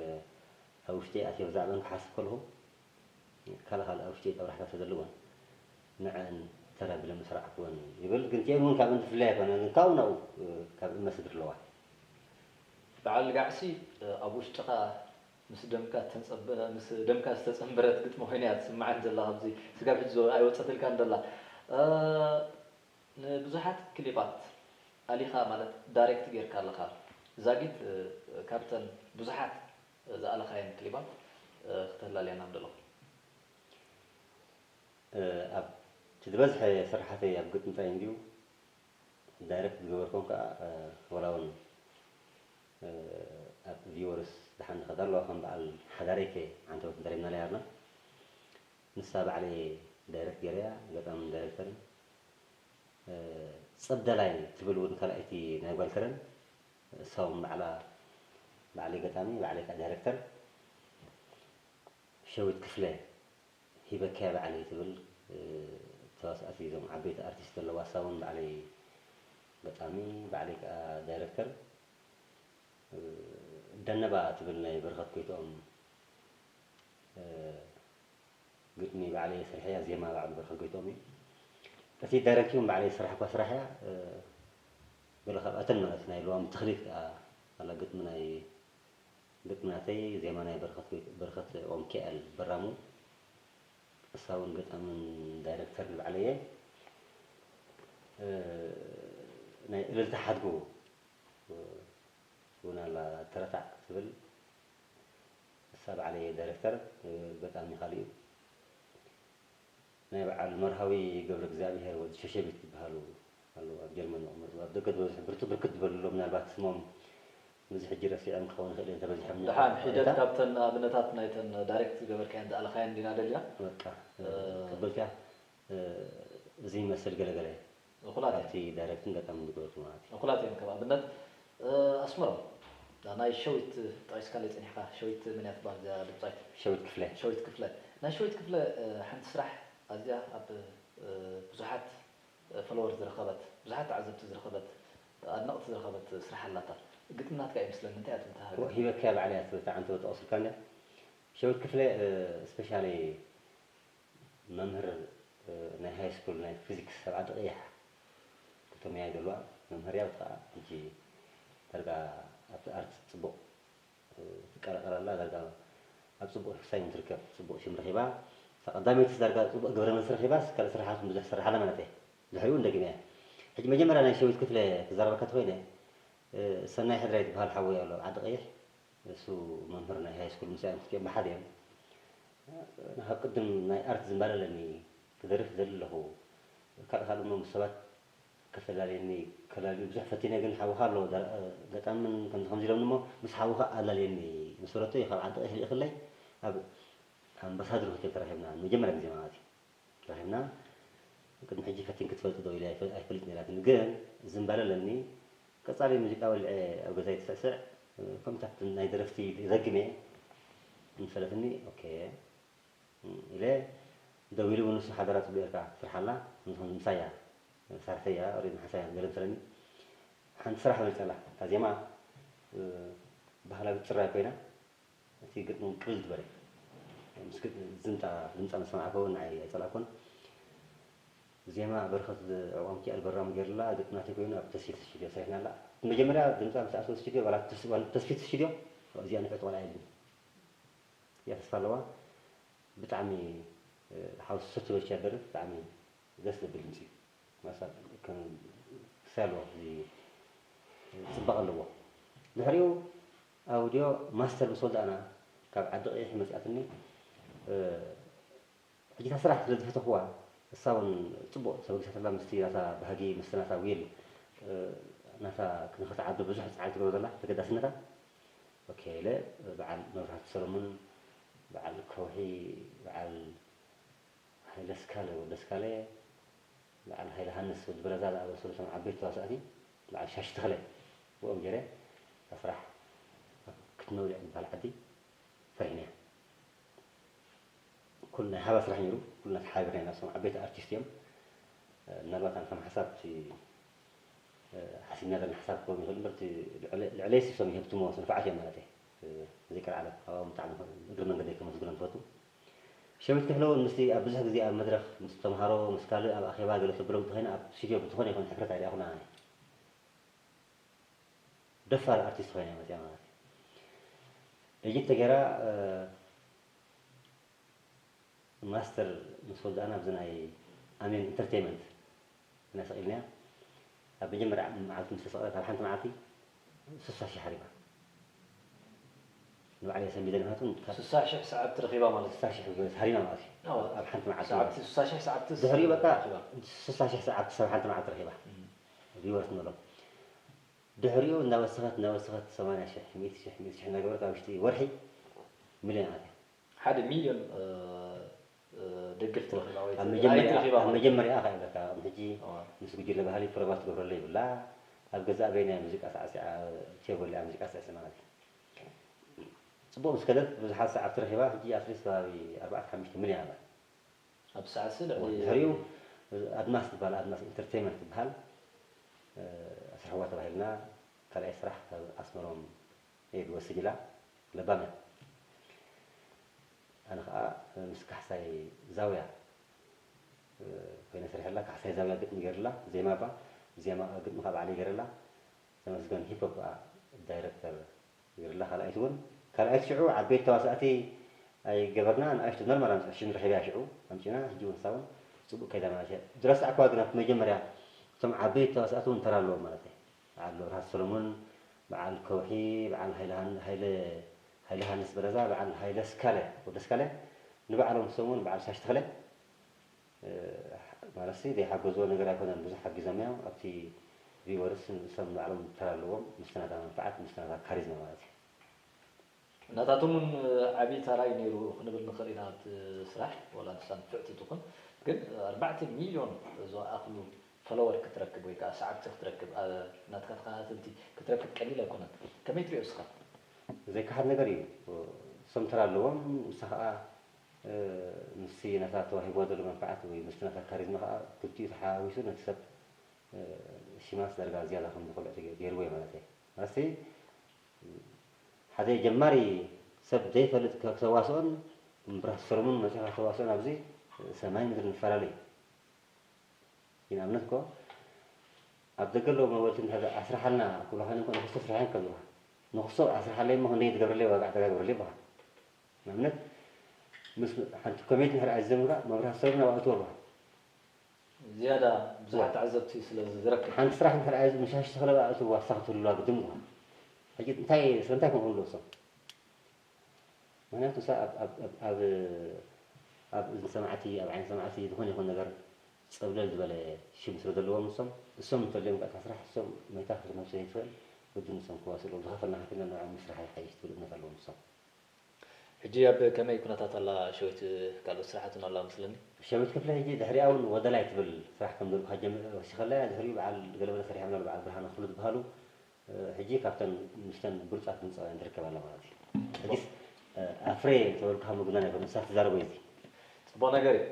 ኣብ ውሽጠይ ኣትየ ብዛዕባን ክሓስብ ከለኹ፣ ካልእ ካልእ ኣብ ውሽጠይ ጠብራሕታ ተዘለወን ንዐን ተራ ቢለ ምስራዕክወን ይብል። ግን እቲአን እውን ካብእን ትፍለይ ኣይኮነን። ግን ካብኡ ናብኡ፣ እ፣ ካብ እመስግር ኣለዋ። በዓል ጋዕሲ፣ እ፣ ኣብ ውሽጥኻ ምስ ደምካ እተንጸበ-፣ ምስ ደምካ ዝተጸንበረት ግጥሚ ኮይና እያ ትስምዓኒ ዘላ። ኣብዚ ስጋብ ሕጂ ዞ-፣ ኣይወጸትልካን ዘላ። እ፣ ንብዙሓት ክሊፓት ኣሊኻ ማለት ዳይሬክት ጌርካ ኣለኻ። ዛጊት፣ እ፣ ካብተን ብዙሓት ዝኣለኻየን ክሊፓት፣ እ፣ ክተላልየና ምደለኹ። እ፣ ኣብ እቲ ዝበዝሐ ስራሓተይ ኣብ ግጥሚ ጥራይ እንድዩ። ዳይሬክት ዝገበርኩም ከኣ፣ እ፣ ወላ እውን፣ እ፣ ኣብ ቪወርስ ደሓን ንኸዳ ኣለዋ ከም በዓል ሓዳረይ ከ ዓንተበት እንተሪምና ለያርና። ንሳ ባዕለይ ዳይሬክት ገይረያ፣ ገጣምን ዳይሬክተርን። እ፣ ጸብደላይ ትብል እውን ካልኣይቲ ናይ ጓል ከረን፣ እሳ እውን ባዕላ፣ ባዕለይ ገጣሚ፣ ባዕለይ ከኣ ዳይሬክተር። ሸዊት ክፍለ ሂበካያ ባዕለይ ትብል፣ እ፣ ተዋሳእቲ እዞም ዓበይቲ ኣርቲስት ዘለዋ፣ እሳ እውን ባዕለይ ገጣሚ፣ ባዕለይ ከኣ ዳይሬክተር። እ፣ ደነባ ትብል ናይ በረኸት ጎይትኦም፣ እ፣ ግጥሚ ባዕለይ ሰሪሐያ፣ ዜማ ባዕሉ በረኸት ጎይትኦም እዩ። እቲ ዳይሬክት እውን ባዕለይ ዝሰራሕኳ ስራሕ እያ። ገለ ካብኣተን ማለት ናይ ለዋም ተኽሊት ከኣ ኣላ፣ ግጥሚ ናይ ግጥሚ ናተይ፣ ዜማ ናይ በረኸት፣ በረኸት ኦም ኪኣል በራሙ። እሳ እውን ገጣምን ዳይሬክተር ንባዕለየ። ናይ እልልታ ሓድጉ እውን ኣላ፣ ተረታዕ ትብል። እሳ ባዕለየ ዳይሬክተር፣ ገጣሚ ካሊእ እዩ። ናይ በዓል መርሃዊ ገብረ እግዚኣብሔር ወዲ ሸሸቢት ዝበሃሉ ኣለዉ፣ ኣብ ጀርመን ዝቕመጡ። ኣብ ደገ ዝበዝሑ ብርቱ ብርክት ዝበሉ ኣለዉ፣ ምናልባት ስሞም ምዚ ሕጂ ረሲዐም ክኸውን ይኽእል እየ፣ እንተበዚሖም። ደሓን ሒደት እታ ካብተን ኣብነታት ናይተን ዳይሬክት ዝገበርካየን ዝኣለኻየን ዲና ደሊና? በቃ፣ እ፣ ቅብልቲ እያ። እ፣ እዚ ይመስል ገለገለ እኹላት እየን። ኣብቲ ዳይሬክትን ገጣምን ዝገበርኩ ማለት እዩ። እኹላት እየን። ከም ኣብነት፣ እ፣ ኣስመሮም፣ ናይ ሸዊት ጠቒስካለይ ጸኒሕካ። ሸዊት መን እያ ትበሃል እዚኣ ድምጻዊት? ሸዊት ክፍለ። ሸዊት ክፍለ። ናይ ሸዊት ክፍለ፣ እ፣ ሓንቲ ስራሕ ኣዝያ ኣብ፣ እ፣ ብዙሓት ፎሎወር ዝረኸበት፣ ብዙሓት ተዓዘብቲ ዝረኸበት፣ ኣድነቕቲ ዝረኸበት ስራሕ ኣላታ። ግጥሚ ናትካ ይመስለኒ፣ እንታይ እያ ትብል እታ ሃገር? ሂበካያ ባዕላ እያ ትብል፣ እታ ዓንተቦ ተቐስልካ እንድያ። ሸዊት ክፍለ፣ እ፣ ስፔሻሊ መምህር፣ እ፣ ናይ ሃይ ስኩል ናይ ፊዚክስ ኣብ ዓዲ ቀይሕ ከተማ እያ ዘለዋ። መምህር እያ፣ ብትኻ ሕጂ ዳርጋ ኣብቲ ኣርት ጽቡቕ ትቀላቀል ኣላ። ዳርጋ ኣብ ጽቡቕ ክሳይ ትርከብ፣ ጽቡቕ ሽም ረኺባ። እታ ቀዳመይቲ ዳርጋ ጽቡቕ ግብረ መልሲ ረኺባስ፣ ካልእ ስራሓት ብዙሕ ትሰርሕ ኣላ ማለት እየ። ድሕሪኡ እንደግመ እያ። ሕጂ መጀመርያ ናይ ሸዊት ክፍለ ክዛረበካ ተኾይነ፣ እ፣ ሰናይ ሕድራይ ዝበሃል ሓወይ ኣሎ፣ ዓዲ ቀይሕ። እሱ መምህር ናይ ሃይ ስኩል፣ ምስኣዮም ክልቲኦም ብሓደ እዮም። ካብ ቅድም ናይ ኣርት ዝንባለ ኣለኒ፣ ክደርፍ ዝደሊ ኣለኹ። ካልእ ካልእ እሞ ምስ ሰባት ከተላልየኒ፣ ከላልዩ ብዙሕ ፈቲነ፣ ግን ሓውኻ ኣሎ፣ ዳ-፣ ገጣምን ከምዚ ከምዚ ኢሎምኒ እሞ፣ ምስ ሓውኻ ኣላልየኒ ምስ በለቶ እዩ ካብ ዓዲ ቀይሕ ልኢኽለይ፣ ኣብ ኣምባሳደር ሆቴል ተራኺብና፣ ንመጀመርያ ግዜ ማለት እዩ። ተራኺብና፣ ቅድሚ ሕጂ ፈቲንኪ ትፈልጢ ዶ ኢለ ኣይፈ-፣ ኣይፈልጥ ነይራትኒ፣ ግን ዝንባለ ኣለኒ። ቀጻሊ ሙዚቃ ወልዐ ኣብ ገዛይ ትስዕስዕ፣ ከምኡታት ናይ ደረፍቲ ዘግሜ ምስ በለትኒ፣ ኦኬ፣ ኢለ ደዊሉ እውን ንሱ ሓደራ ጽቡቕ ጌርካ ስርሓላ፣ ምሳያ ሳርሕተያ ኦሬዲ ሓሳያ ገለ ምስለኒ ሓንቲ ስራሕ በልጸላ። እታ ዜማ፣ እ፣ ባህላዊ ጽራይ ኮይና፣ እቲ ግጥሚ እውን ቅልል ዝበለ። ምስ ግጥ-፣ ዝምጻ፣ ድምጻ ምስ ሰማዕኩ ንዓይ ኣይጸላእኩን። ዜማ በረኸት ዕቋም ኪኣል በራም ገይርላ፣ ግጥሚ ናተይ ኮይኑ ኣብ ተስፊት ስቱድዮ ሰሪሕናላ። መጀመርያ ድምጻ ምስ ኣተወ ስቱድዮ፣ ዋላ ተስ-፣ ዋላ ተስፊት ስቱድዮ፣ እዚኣ ንፍዕቲ ቆልዓ የለን። እዚኣ ተስፋ ኣለዋ። ብጣዕሚ፣ እ፣ ሓውሲ ሰትበች ያደርግ፣ ብጣዕሚ ደስ ዘብል ድምጺ እዩ። ማሳ ከም ክሳይ ኣለዎ፣ እዚ ጽባቐ ኣለዎ። ድሕሪኡ ኣውድዮ ማስተር ምስ ወዳእና ካብ ዓዲ ቀይሕ መጺኣትኒ፣ እ፣ ሕጂ እታ ስራሕ ስለ ዝፈተኽዋ፣ እሳ እውን ጽቡቕ ተበጊሳትላ፣ ምስቲ ናታ ባህጊ፣ ምስቲ ናታ ዊል፣ እ፣ ናታ ንኽትዓቢ ብዙሕ ጻዕሪ ትገብር ዘላ ተገዳስነታ። ኦኬ ኢለ፣ በዓል መብራህቱ ሰሎሞን፣ በዓል ከውሒ፣ በዓል ሃይለ ስካለ፣ ወደ ስካለ፣ በዓል ሃይለ ሃንስ፣ ወዲ በረዛ ዝኣመሰሉ እቶም ዓበይቲ ተዋሳእቲ፣ በዓል ሻሽ ተኽለ፣ ብኦም ገይረ እታ ስራሕ ኣብ ክትነውሊዕ ዝበሃል ዓዲ ሰሪሕናያ። ኩሉ ናይ ሓባር ስራሕ ነይሩ፣ ኩልና ተሓባቢርና ኢና። እሶም ዓበይቲ ኣርቲስት እዮም። ምናልባት ኣነ ከም ሓሳብ እቲ፣ ሓሲብና ዘለና ሓሳብ ክኸውን ይኽእል እምበር፣ እቲ ልዕለ-፣ ልዕለይሲ እሶም ይህብትሞ ንፉዓት እዮም ማለት እየ። ሙዚቃ ዓለም ካብኦም ብጣዕሚ እግሪ መንገደይ ከመስግኖም ዝፈቱ። ሸዊት ክፍለ እውን ምስቲ ኣብ ብዙሕ ግዜ ኣብ መድረኽ ምስ ተምሃሮ፣ ምስ ካልእ ኣብ ኣኼባ ገለ ተብሎም እንተኾይና፣ ኣብ ስቱድዮ ብዝኾነ ይኹን ሕፍረት ኣይረኣኹን ኣነ። ደፋር ኣርቲስት ኮይና እያ መጽያ ማለት እዩ። ኤዲት ተገይራ፣ እ፣ ማስተር ምስ ወዳእና ኣብዚ ናይ ኣሜን ኢንተርቴይመንት ኢና ሰቒልናያ። ኣብ መጀመርያ መዓልቲ ምስ ተሰቕለት ኣብ ሓንቲ መዓልቲ ስሳ ሺሕ ሃሪማ። ንባዕለይ ሰንቢደ፣ ምኽንያቱ ካብ ስሳ ሺሕ ሰዓብቲ ረኺባ ማለት እዩ። ስሳ ሺሕ ሃሪማ ማለት እዩ። ኣዎ። ኣብ ሓንቲ መዓልቲ ሰዓብቲ፣ ማለት እዩ። ስሳ ሺሕ ሰዓብቲ ድሕሪኡ በቃ ረኺባ። ስሳ ሺሕ ሰዓብቲ ሰብ ሓንቲ መዓልቲ ረኺባ። እም። ቪወርስ ንበሎም። ድሕሪኡ እንዳወሰኸት፣ እንዳወሰኸት ሰማንያ ሺሕ፣ ሚእቲ ሺሕ፣ ሚእቲ ሺሕ እንዳገበረት ኣብ ውሽጢ ወርሒ ሚልዮን ኣትያ። ሓደ ሚልዮን፣ እ፣ እ፣ ደገፍቲ ረኺባ ወይ ኣብ መጀመርያ፣ ኣይትረኺባ ኣብ ማለት እዩ። መጀመርያ ከኣ ይብለካ፣ ቅድሚ ሕጂ ኣዋ። ምስ ጉጅለ ባህሊ ፕሮቫ ትገብረሉ ይብላ። ኣብ ገዛ ኣበይ ናይ ሙዚቃ ሳዕሲዓ፣ ቴቦ እያ ሙዚቃ ሳዕሲ ማለት እዩ። ጽቡቕ ምስ ከደት ብዙሓት ሰዓብቲ ረኺባ፣ ሕጂ ኣትሊስት ከባቢ ኣርባዕተ ሓሙሽተ ሚልዮን ኣላ። ኣብ ሳዕሲ ልዕሊ ድሕሪኡ ኣድማስ ዝበሃል፣ ኣድማስ ኢንተርቴይመንት ዝበሃል፣ እ፣ ኣስርሕዋ ተባሂልና፣ ካልኣይ ስራሕ ካብ ኣስመሮም እየ ዝወስድ ኢላ፣ ለባም እያ። ኣነ ኸኣ ምስ ካሕሳይ ዛውያ፣ እ፣ ነስርሐላ፣ ካሕሳይ ዛብያ ግጥሚ ገይርላ፣ ዜማ ባ፣ ዜማ ግጥሚ ካብ ባዕለይ ገይረላ፣ ተመስገን ሂፕ ሆፕ ዳይረክተር ገይርላ። ካልኣይቲ እውን፣ ካልኣይቲ ሽዑ ዓበይቲ ተዋሳእቲ ኣይገበርና፣ ንኣሽቱ ኖርማል ኣምፅእ ሽም ረኺብያ ሽዑ ኣምፂና፣ ሕጂ እውን ሳውን ፅቡቅ ከይዳ ማለት እያ። ዝረሳዕኳ ግን ኣብቲ መጀመርያ እቶም ዓበይቲ ተዋሳእቲ እውን ተራ ኣለዎም ማለት እዩ። በዓል መብርሃት ሰሎሞን፣ በዓል ከውሒ፣ በዓል ሃይለ ሃን-፣ ሃይለ፣ ሃይለ ሃንስ በረዛ፣ በዓል ሃይለ ስካለ፣ ወደ ስካለ፣ ንባዕሎም ሰሙን በዓል ሳሽ ተኽለ፣ እ፣ ማለትሲ ዘይሓገዝዎ ነገር ኣይኮነን፣ ብዙሕ ሓጊዞም እዮም። ኣብቲ ቪወርስ ንሶም ንባዕሎም ተራ ኣለዎም፣ ምስቲ ናታ መንፍዓት፣ ምስቲ ናታ ካሪዝማ ማለት እዩ። ናታቶም እውን ዓብዪ ተራ እዩ ነይሩ ክንብል ንኽእል ኢና። ኣብቲ ስራሕ ዋላ ንሳ ንፍዕቲ ትኹን፣ ግን ኣርባዕተ ሚልዮን ዝኣኽሉ ፎሎወር ክትረክብ ወይ ከዓ ሰዓብቲ ክትረክብ፣ ኣ-፣ ናትካ ተኸታተልቲ ክትረክብ ቀሊል ኣይኮነን። ከመይ ትሪኦ እስኻ? ዘይከሓድ ነገር እዩ። እሶም ተራ ኣለዎም፣ ንሳ ከዓ፣ እ፣ ምስቲ ናታ ተዋሂብዋ ዘሎ መንፍዓት ወይ ምስቲ ናታ ካሪዝማ ከዓ ክልቲኡ ተሓዋዊሱ ነቲ ሰብ፣ እ፣ ሽማስ ዳርጋ ዝያዳ ከም ዝኸልዖ ተገ-፣ ገይርዎ እዩ ማለት እዩ። ማለትሲ ሓደ ጀማሪ ሰብ ዘይፈልጥ ከ-፣ ከተዋስኦን ብራሰሮምን መፂኻ ከተዋስኦን ኣብዚ ሰማይ ምድሪ ንፈላለዩ። ንኣብነት እኮ ኣብ ደገ ኣለዉ መበልቲ እንድሕር ኣስርሓልና ክብሉኻ እኮ ንኽሶ ስርሓን ከም ዝብሉኻ። ንኽሶ ኣስርሓለይ እሞ ክንደይ ትገብረለይ ዋጋ ዕዳጋ ግበረለይ ይብሉኻ። ንኣብነት ምስ ሓንቲ ኮሜዲ እንድሕር ኣዚዞምካ መብራህቲ ሰሩን ኣብኣ እትዎ ይብሉኻ። ዝያዳ ብዙሓት ተዓዘብቲ ስለ ዝረክብ። ሓንቲ ስራሕ እንድሕር ኣዚዙ ምሻሽ ተኽለ ኣብኣ እትዎ ዋስታ ክትህልዋ ግድን ይብሉኻ። ሕጂ እንታይ ስለምንታይ ከምኡ ክብሉ እሶም? ምኽንያቱ እሳ ኣብ፣ ኣብ፣ ኣብ፣ ኣብ፣ ኣብ እዝኒ ሰማዕቲ፣ ኣብ ዓይኒ ሰማዕቲ ዝኾነ ይኹን ነገር ጸብለል ዝበለ ሽም ስለ ዘለዎም እሶም፣ እሶም እንተልዮም ከኣ እታ ስራሕ እሶም መይታ ክትመልሶ ዘይትኽእል፣ ግድን እሶም ክዋስኡ ኣለዎም። ዝኸፈልና ከፊልና ንዕኦም ምስራሕ ይሓይሽ ትብል እምነት ኣለዎም እሶም። ሕጂ ኣብ ከመይ ኩነታት ኣላ ሸዊት? ካልኦት ስራሓት እውን ኣላ መስለኒ። ሸዊት ክፍለ ሕጂ ድሕሪኣ እውን ወደላይ ትብል ስራሕ ከም ዘለካ ጀምር ወሲኸላ እያ። ድሕሪኡ በዓል ገለመለ ሰሪሖም ኣሎ፣ በዓል ብርሃነ ክፍሉ ዝበሃሉ። ሕጂ ካብተን ምስተን ብሉጻት ድምጻውያን ትርከብ ኣላ ማለት እዩ። ሕጂስ ኣፍሬ ተበልኩ ካብ ምግናን ኣይኮነን፣ ንሳ ትዛረቦ እዩ እዚ። ጽቡቕ ነገር እዩ።